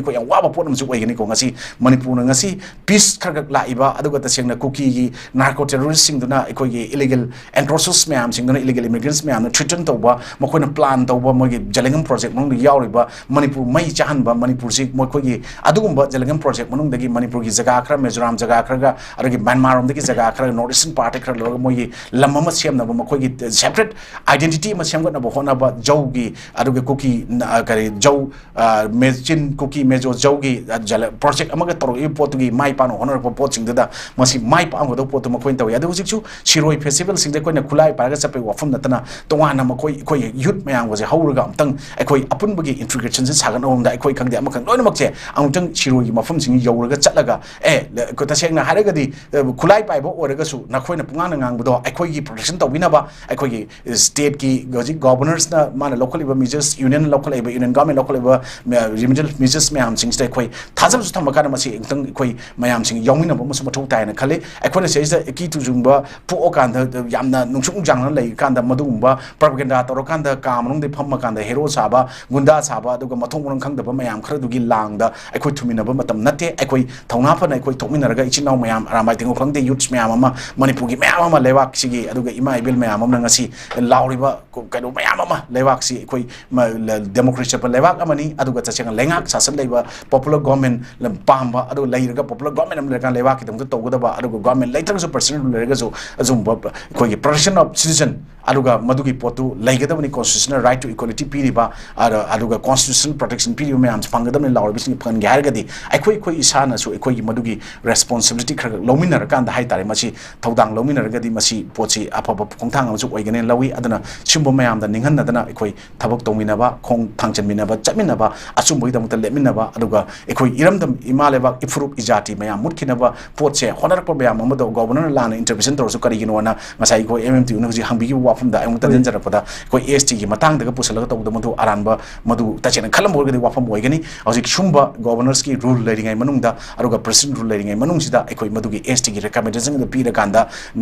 ꯑꯩꯈꯣꯏ ꯌꯥꯝ ꯋꯥꯕ ꯄꯣꯠ ꯑꯃꯁꯨ ꯑꯣꯏꯒꯅꯤꯀꯣ꯫ ꯉꯁꯤ ꯃꯅꯤꯄꯨꯔꯅ ꯉꯁꯤ peace ꯈꯔ ꯈꯛ ꯂꯥꯛꯏꯕ, ꯑꯗꯨꯒ ꯇꯁꯦꯡꯅ ꯀꯨꯀꯤꯒꯤ narco terroristꯁꯤꯡꯗꯨꯅ ꯑꯩꯈꯣꯏꯒꯤ illegal encroachers ꯃꯌꯥꯝꯁꯤꯡꯗꯨꯅ, illegal immigrants ꯃꯌꯥꯝꯅ threaten ꯇꯧꯕ, ꯃꯈꯣꯏꯅ plan ꯇꯧꯕ, ꯃꯣꯏꯒꯤ ꯖꯂꯦꯡꯒꯝ project ꯃꯅꯨꯡꯗ ꯌꯥꯎꯔꯤꯕ ꯃꯅꯤꯄꯨꯔ ꯃꯩ ꯆꯥꯍꯟꯕ, ꯃꯅꯤꯄꯨꯔꯁꯤ ꯃꯈꯣꯏꯒꯤ ꯑꯗꯨꯒꯨꯝꯕ ꯖꯂꯦꯡꯒꯝ project ꯃꯅꯨꯡꯗꯒꯤ ꯃꯅꯤꯄꯨꯔꯒꯤ ꯖꯒꯥ ꯈꯔ, ꯃꯤꯖꯣꯔꯥꯝ ꯖꯒꯥ ꯈꯔꯒ, ꯑꯗꯒꯤ ꯃ꯭ꯌꯥꯟꯃꯥꯔ ꯔꯣꯝꯗꯒꯤ ꯖꯒꯥ ꯈꯔ, north eastern part ꯈꯔ ꯂꯧꯔꯒ ꯃꯣꯏꯒꯤ ꯂꯝ ꯑꯃ ꯁꯦꯝꯅꯕ, ꯃꯈꯣꯏꯒꯤ separate identity ꯑꯃ ꯁꯦꯝꯒꯠꯅꯕ ꯍꯣꯠꯅꯕ, ꯖꯧꯒꯤ, ꯑꯗꯨꯒ ꯀꯨꯀꯤ, ꯑ, ꯀꯔꯤ, ꯖꯧ, ꯑ, ꯃꯦꯆꯤꯟ, ꯀꯨꯀꯤ ꯃꯦꯖꯣ ꯖꯧꯒꯤ, ꯑ, ꯖꯂ-, project ꯑꯃꯒ ꯇꯧꯔꯛꯏꯕ ꯄꯣꯠꯇꯨꯒꯤ ꯃꯥꯏ ꯄꯥꯛꯅ ꯍꯣꯠꯅꯔꯛꯄ ꯄꯣꯠꯁꯤꯡꯗꯨꯗ ꯃꯁꯤ ꯃꯥꯏ ꯄꯥꯛꯑꯝꯒꯗꯧꯕ ꯄꯣꯠꯇꯨ ꯃꯈꯣꯏꯅ ꯇꯧꯏ꯫ ꯑꯗꯨ ꯍꯧꯖꯤꯛꯁꯨ ꯁꯤꯔꯣꯏ festivalꯁꯤꯡꯗ ꯑꯩꯈꯣꯏꯅ ꯈꯨꯠꯂꯥꯏ ꯄꯥꯏꯔꯒ ꯆꯠꯄꯒꯤ ꯋꯥꯐꯝ ꯅꯠꯇꯅ, ꯇꯣꯉꯥꯟꯅ ꯃꯈꯣꯏ, ꯑꯩꯈꯣꯏ youth ꯃꯌꯥꯝꯒꯁꯦ ꯍꯧꯔꯒ ꯑꯝꯇꯪ ꯑꯩꯈꯣꯏ ꯑꯄꯨꯟꯕꯒꯤ integrationꯁꯦ ꯁꯥꯒꯠꯅꯕꯗ ꯑꯩꯈꯣꯏ ꯈꯪꯗꯦ ꯑꯃ ꯈꯪꯗꯦ ꯂꯣꯏꯅꯃꯛꯁꯦ ꯑꯃꯨꯛꯇꯪ ꯁꯤꯔꯣꯏꯒꯤ ꯃꯐꯝꯁꯤꯡ ꯌꯧꯔꯒ ꯆꯠꯂꯒ, ꯑꯦ, ꯂ-, ꯇꯁꯦꯡꯅ ꯍꯥꯏꯔꯒꯗꯤ, ꯑ, ꯈꯨꯠꯂꯥꯏ ꯄꯥꯏꯕ ꯑꯣꯏꯔꯒꯁꯨ ꯅꯈꯣꯏꯅ ꯄꯨꯡꯉꯥꯡꯗ ꯉꯥꯡꯕꯗꯣ ꯑꯩꯈꯣꯏꯒꯤ protection ꯇꯧꯕꯤꯅꯕ, ꯑꯩꯈꯣꯏꯒꯤ stateꯀꯤ ꯍꯧꯖꯤꯛ governorꯅ ꯃꯥꯅ ꯂꯧꯈꯠꯂꯤꯕ measures, unionꯅ ꯂꯧꯈꯠꯂꯛꯏꯕ, union government ꯂꯧꯈꯠꯂꯛꯏꯕ ꯃ-, remedial measures ꯃꯌꯥꯝꯁꯤꯡꯁꯤꯗ ꯑꯩꯈꯣꯏ ꯊꯥꯖꯕꯁꯨ ꯊꯝꯕ ꯀꯥꯟꯗ ꯃꯁꯤ ꯑꯃꯨꯛꯇꯪ ꯑꯩꯈꯣꯏ ꯃꯌꯥꯝꯁꯤꯡ ꯌꯥꯎꯃꯤꯟꯅꯕ ꯑꯃꯁꯨ ꯃꯊꯧ ꯇꯥꯏꯅ ꯈꯜꯂꯤ꯫ ꯑꯩꯈꯣꯏꯅ ꯁꯤꯗꯩꯁꯤꯗ ꯏꯀꯤ ꯇꯨꯖꯨꯡꯕ ꯄꯣꯛꯑꯀꯥꯟꯗ, ꯌꯥꯝꯅ ꯅꯨꯡꯁꯨꯛ ꯅꯨꯡꯖꯥꯡꯅ ꯂꯩꯔꯤꯀꯥꯟꯗ, ꯃꯗꯨꯒꯨꯝꯕ propaganda ꯇꯧꯔꯀꯥꯟꯗ ꯀꯥ ꯃꯅꯨꯡꯗ ꯐꯝꯃꯀꯥꯟꯗ hero ꯁꯥꯕ, ꯒꯨꯟꯗꯥ ꯁꯥꯕ, ꯑꯗꯨꯒ ꯃꯊꯣꯡ ꯃꯔꯝ ꯈꯪꯗꯕ ꯃꯌꯥꯝ ꯈꯔꯗꯨꯒꯤ ꯂꯥꯡꯗ ꯑꯩꯈꯣꯏ ꯊꯨꯃꯤꯟꯅꯕ ꯃꯇꯝ ꯅꯠꯇꯦ꯫ ꯑꯩꯈꯣꯏ ꯊꯧꯅꯥ ꯐꯅ ꯑꯩꯈꯣꯏ ꯊꯣꯛꯃꯤꯟꯅꯔꯒ ꯏꯆꯤꯟ ꯏꯅꯥꯎ ꯃꯌꯥꯝ, ꯑꯔꯥꯝꯕꯥꯏ ꯇꯦꯡꯒꯣꯜ ꯈꯪꯗꯦ, youths ꯃꯌꯥꯝ ꯑꯃ, ꯃꯅꯤꯄꯨꯔꯒꯤ ꯃꯌꯥꯝ ꯑꯃ, ꯂꯩꯕꯥꯛꯁꯤꯒꯤ ꯑꯗꯨꯒ ꯏꯃꯥ ꯏꯕꯦꯜ ꯃꯌꯥꯝ ꯑꯃꯅ ꯉꯁꯤ ꯂꯥꯎꯔꯤꯕ ꯀ-, ꯀꯩꯅꯣ ꯃꯌꯥꯝ ꯑꯃ, ꯂꯩꯕꯥꯛꯁꯤ ꯑꯩꯈꯣꯏ ꯃ-, ꯂ-, democracy ꯆꯠꯄ ꯂꯩꯕꯥꯛ ꯑꯃꯅꯤ꯫ ꯑꯗꯨꯒ ꯇꯁꯦꯡꯅ ꯂꯩꯉꯥꯛ ꯁꯥꯁꯟ ꯂꯩꯕ, popular government ꯂ-, ꯄꯥꯝꯕ, ꯑꯗꯨꯒ ꯂꯩꯔꯒ popular government ꯑꯃ ꯂꯩꯔꯀꯥꯟꯗ ꯂꯩꯕꯥꯛꯀꯤꯗꯃꯛꯇ ꯇꯧꯒꯗꯕ, ꯑꯗꯨꯒ government ꯂꯩꯇ꯭ꯔꯒꯁꯨ personal ꯂꯩꯔꯒꯁꯨ ꯑꯗꯨꯒꯨꯝꯕ ꯑꯩꯈꯣꯏꯒꯤ protection of citizen, ꯑꯗꯨꯒ ꯃꯗꯨꯒꯤ ꯄꯣꯠꯇꯨ ꯂꯩꯒꯗꯕꯅꯤ꯫ Constitutional right to equality ꯄꯤꯔꯤꯕ, ꯑꯗ-, ꯑꯗꯨꯒ constitutional protection ꯄꯤꯔꯤꯕ ꯃꯌꯥꯝꯁꯦ ꯐꯪꯒꯗꯕꯅꯤ, ꯂꯥꯎꯔꯤꯕꯁꯤꯡ ꯐꯪꯍꯟꯒꯦ ꯍꯥꯏꯔꯒꯗꯤ ꯑꯩꯈꯣꯏ, ꯑꯩꯈꯣꯏ ꯏꯁꯥꯅꯁꯨ ꯑꯩꯈꯣꯏꯒꯤ ꯃꯗꯨꯒꯤ responsibility ꯈꯔ ꯈꯔ ꯂꯧꯃꯤꯟꯅꯔꯀꯥꯟꯗ ꯍꯥꯏꯇꯥꯔꯦ, ꯃꯁꯤ ꯊꯧꯗꯥꯡ ꯂꯧꯃꯤꯟꯅꯔꯒꯗꯤ ꯃꯁꯤ ꯄꯣꯠꯁꯤ ꯑꯐꯕ ꯈꯣꯡꯊꯥꯡ ꯑꯃꯁꯨ ꯑꯣꯏꯒꯅꯦꯅ ꯂꯧꯏ꯫ ꯑꯗꯨꯅ ꯁꯤꯒꯨꯝꯕ ꯃꯌꯥꯝꯗ ꯅꯤꯡꯍꯟꯅꯗꯅ ꯑꯩꯈꯣꯏ ꯊꯕꯛ ꯇꯧꯃꯤꯟꯅꯕ, ꯈꯣꯡ ꯊꯥꯡꯖꯟꯃꯤꯟꯅꯕ, ꯆꯠꯃꯤꯟꯅꯕ, ꯑꯆꯨꯝꯕꯒꯤꯗꯃꯛꯇ ꯂꯦꯞꯃꯤꯟꯅꯕ, ꯑꯗꯨꯒ ꯑꯩꯈꯣꯏ ꯏꯔꯝꯗꯝ ꯏꯃꯥ ꯂꯩꯕꯥꯛ ꯏꯐꯨꯔꯨꯞ ꯏꯖꯥꯇꯤ ꯃꯌꯥꯝ ꯃꯨꯠꯈꯤꯅꯕ ꯄꯣꯠꯁꯦ ꯍꯣꯠꯅꯔꯛꯄ ꯃꯌꯥꯝ ꯑꯃꯗꯣ governorꯅ ꯂꯥꯟꯅ intervention ꯇꯧꯔꯁꯨ ꯀꯔꯤꯒꯤꯅꯣꯅ ꯉꯁꯥꯏ ꯑꯩꯈꯣꯏ M M T ꯅ ꯍꯧꯖꯤꯛ ꯍꯪꯕꯤꯈꯤꯕ ꯃꯐꯝꯗ ꯑꯩꯉꯣꯟꯗ ꯇꯟꯖꯔꯛꯄꯗ ꯑꯩꯈꯣꯏ ꯑꯦꯁ ꯇꯤꯒꯤ ꯃꯇꯥꯡꯗꯒ ꯄꯨꯁꯜꯂꯒ ꯇꯧꯕꯗ ꯃꯗꯨ ꯑꯔꯥꯟꯕ, ꯃꯗꯨ ꯇꯁꯦꯡꯅ ꯈꯜꯂꯝꯕ ꯑꯣꯏꯔꯒꯗꯤ ꯋꯥꯐꯝ ꯑꯣꯏꯒꯅꯤ꯫ ꯍꯧꯖꯤꯛ ꯁꯨꯝꯕ ꯒꯣꯕꯔꯅꯔꯁꯀꯤ ꯔꯨꯜ ꯂꯩꯔꯤꯉꯩ ꯃꯅꯨꯡꯗ, ꯑꯗꯨꯒ ꯄ꯭ꯔꯦꯁꯤꯗꯦꯟ ꯔꯨꯜ ꯂꯩꯔꯤꯉꯩ ꯃꯅꯨꯡꯁꯤꯗ ꯑꯩꯈꯣꯏ ꯃꯗꯨꯒꯤ ꯑꯦꯁ ꯇꯤꯒꯤ ꯔꯤꯀꯃꯦꯟꯗꯦꯁꯟꯗ ꯄꯤꯔꯀꯥꯟꯗ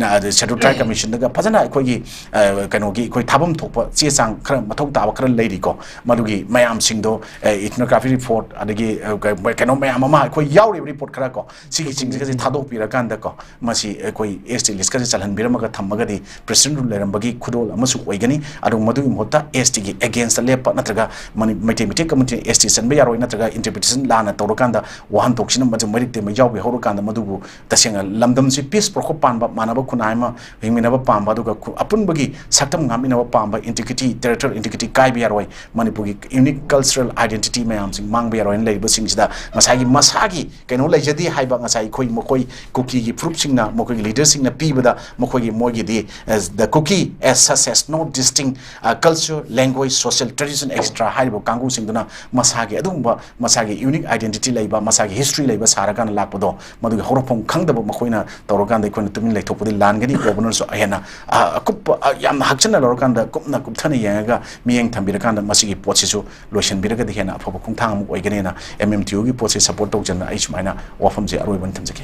ꯁꯦꯗꯨꯜ ꯇ꯭ꯔꯥꯏꯕ ꯀꯃꯤꯁꯟꯗꯒ ꯐꯖꯅ ꯑꯩꯈꯣꯏꯒꯤ ꯀꯩꯅꯣꯒꯤ ꯑꯩꯈꯣꯏ ꯊꯥꯐꯝ ꯊꯣꯛꯄ ꯆꯦ ꯆꯥꯡ ꯈꯔ ꯃꯊꯧ ꯇꯥꯕ ꯈꯔ ꯂꯩꯔꯤꯀꯣ, ꯃꯗꯨꯒꯤ ꯃꯌꯥꯝꯁꯤꯡꯗꯣ, ꯏꯊꯅꯣꯒ꯭ꯔꯥꯐꯤ ꯔꯤꯄꯣꯔꯠ, ꯑꯗꯒꯤ ꯀꯩꯅꯣ ꯃꯌꯥꯝ ꯑꯃ ꯑꯩꯈꯣꯏ ꯌꯥꯎꯔꯤꯕ ꯔꯤꯄꯣꯔꯠ ꯈꯔ ꯀꯣ, ꯁꯤꯒꯤꯁꯤꯡꯁꯤꯒꯁꯦ ꯊꯥꯗꯣꯛꯄꯤꯔꯀꯥꯟꯗꯀꯣ, ꯃꯁꯤ ꯑꯩꯈꯣꯏ ꯑꯦꯁ ꯇꯤ ꯂꯤꯁꯀꯁꯦ ꯆꯜꯍꯟꯕꯤꯔꯝꯃꯒ ꯊꯝꯃꯒꯗꯤ ꯄ꯭ꯔꯦꯁꯤꯗꯦꯟ ꯔꯨꯜ ꯂꯩꯔꯝꯕꯒꯤ ꯈꯨꯗꯣꯜ ꯑꯃꯁꯨ ꯑꯣꯏꯒꯅꯤ꯫ ꯑꯗꯨꯒ ꯃꯗꯨꯒꯤ ꯃꯍꯨꯠꯇ ꯑꯦꯁ ꯇꯤꯒꯤ ꯑꯦꯒꯦꯟꯁꯇ ꯂꯦꯞꯄ ꯅꯠꯇ꯭ꯔꯒ ꯃꯩꯇꯩ ꯃꯩꯇꯩ ꯀꯝꯃ꯭ꯌꯨꯅꯤꯇꯤ ꯑꯦꯁ ꯇꯤ ꯆꯟꯕ ꯌꯥꯔꯣꯏ ꯅꯠꯇ꯭ꯔꯒ ꯏꯟꯇꯔꯄ꯭ꯔꯤꯇꯦꯁꯟ ꯂꯥꯟꯅ ꯇꯧꯔꯀꯥꯟꯗ ꯋꯥꯍꯟꯊꯣꯛꯁꯤꯅ ꯃꯗꯨ ꯃꯔꯤꯛꯇ ꯃꯩ ꯌꯥꯎꯕꯤ ꯍꯧꯔꯀꯥꯟꯗ ꯃꯗꯨꯕꯨ ꯇꯁꯦꯡꯅ ꯂꯝꯗꯝꯁꯤ ꯄꯤꯁ ꯄ꯭ꯔꯣꯈꯣꯞ ꯄꯥꯟꯕ, ꯃꯥꯟꯅꯕ ꯈꯨꯟꯅꯥꯏ ꯑꯃ ꯍꯤꯡꯃꯤꯟꯅꯕ ꯄꯥꯝꯕ, ꯑꯗꯨꯒ ꯑꯄꯨꯟꯕꯒꯤ ꯁꯛꯇꯝ ꯉꯥꯛꯃꯤꯟꯅꯕ ꯄꯥꯝꯕ, ꯏꯟꯇꯤꯒ꯭ꯔꯤꯇꯤ, ꯇꯦꯔꯤꯇꯣꯔꯤꯌꯦꯜ ꯏꯟꯇꯤꯒ꯭ꯔꯤꯇꯤ ꯀꯥꯏꯕ ꯌꯥꯔꯣꯏ, ꯃꯅꯤꯄꯨꯔꯒꯤ ꯌꯨꯅꯤꯛ ꯀꯜꯆꯔꯦꯜ ꯑꯥꯏꯗꯦꯟꯇꯤꯇꯤ ꯃꯌꯥꯝꯁꯤꯡ ꯃꯥꯡꯕ ꯌꯥꯔꯣꯏꯅ ꯂꯩꯔꯤꯕꯁꯤꯡꯁꯤꯗ ꯉꯁꯥꯏꯒꯤ ꯃꯁꯥꯒꯤ ꯀꯩꯅꯣ ꯂꯩꯖꯗꯦ ꯍꯥꯏꯕ ꯉꯁꯥꯏ ꯑꯩꯈꯣꯏ ꯃꯈꯣꯏ ꯀꯨꯀꯤꯒꯤ ꯐꯨꯔꯨꯞꯁꯤꯡꯅ ꯃꯈꯣꯏꯒꯤ ꯂꯤꯗꯔꯁꯤꯡꯅ ꯄꯤꯕꯗ ꯃꯈꯣꯏꯒꯤ ꯃꯣꯏꯒꯤꯗꯤ, as the Kuki as such as no distinct culture, language, social tradition, et cetera ꯍꯥꯏꯔꯤꯕ ꯀꯥꯡꯕꯨꯁꯤꯡꯗꯨꯅ ꯃꯁꯥꯒꯤ ꯑꯗꯨꯒꯨꯝꯕ ꯃꯁꯥꯒꯤ ꯌꯨꯅꯤꯛ ꯑꯥꯏꯗꯦꯟꯇꯤꯇꯤ ꯂꯩꯕ, ꯃꯁꯥꯒꯤ ꯍꯤꯁꯇ꯭ꯔꯤ ꯂꯩꯕ ꯁꯥꯔꯀꯥꯟꯗ ꯂꯥꯛꯄꯗꯣ, ꯃꯗꯨꯒꯤ ꯍꯧꯔꯛꯐꯝ ꯈꯪꯗꯕ ꯃꯈꯣꯏꯅ ꯇꯧꯔꯀꯥꯟꯗ ꯑꯩꯈꯣꯏꯅ ꯇꯨꯃꯤꯟ ꯂꯩꯊꯣꯛꯄꯗꯤ ꯂꯥꯟꯒꯅꯤ꯫ ꯒꯣꯕꯔꯅꯔꯁꯨ ꯍꯦꯟꯅ ꯑꯀꯨꯞꯄ, ꯌꯥꯝꯅ ꯍꯛꯆꯤꯟꯅ ꯂꯧꯔꯀꯥꯟꯗ ꯀꯨꯞꯅ ꯀꯨꯞꯊꯅ ꯌꯦꯡꯉꯒ ꯃꯤꯠꯌꯦꯡ ꯊꯝꯕꯤꯔꯀꯥꯟꯗ ꯃꯁꯤꯒꯤ ꯄꯣꯠꯁꯤꯁꯨ ꯂꯣꯏꯁꯤꯟꯕꯤꯔꯒꯗꯤ ꯍꯦꯟꯅ ꯑꯐꯕ ꯈꯣꯡꯊꯥꯡ ꯑꯃ ꯑꯣꯏꯒꯅꯤꯅ ꯑꯦꯝ ꯑꯦꯝ ꯇꯤ ꯌꯨꯒꯤ ꯄꯣꯠꯁꯤ ꯁꯄꯣꯔꯠ ꯇꯧꯖꯅ ꯑꯩ ꯁꯨꯃꯥꯏꯅ ꯋꯥꯐꯝꯁꯦ ꯑꯔꯣꯏꯕ ꯑꯣꯏꯅ ꯊꯝꯖꯒꯦ꯫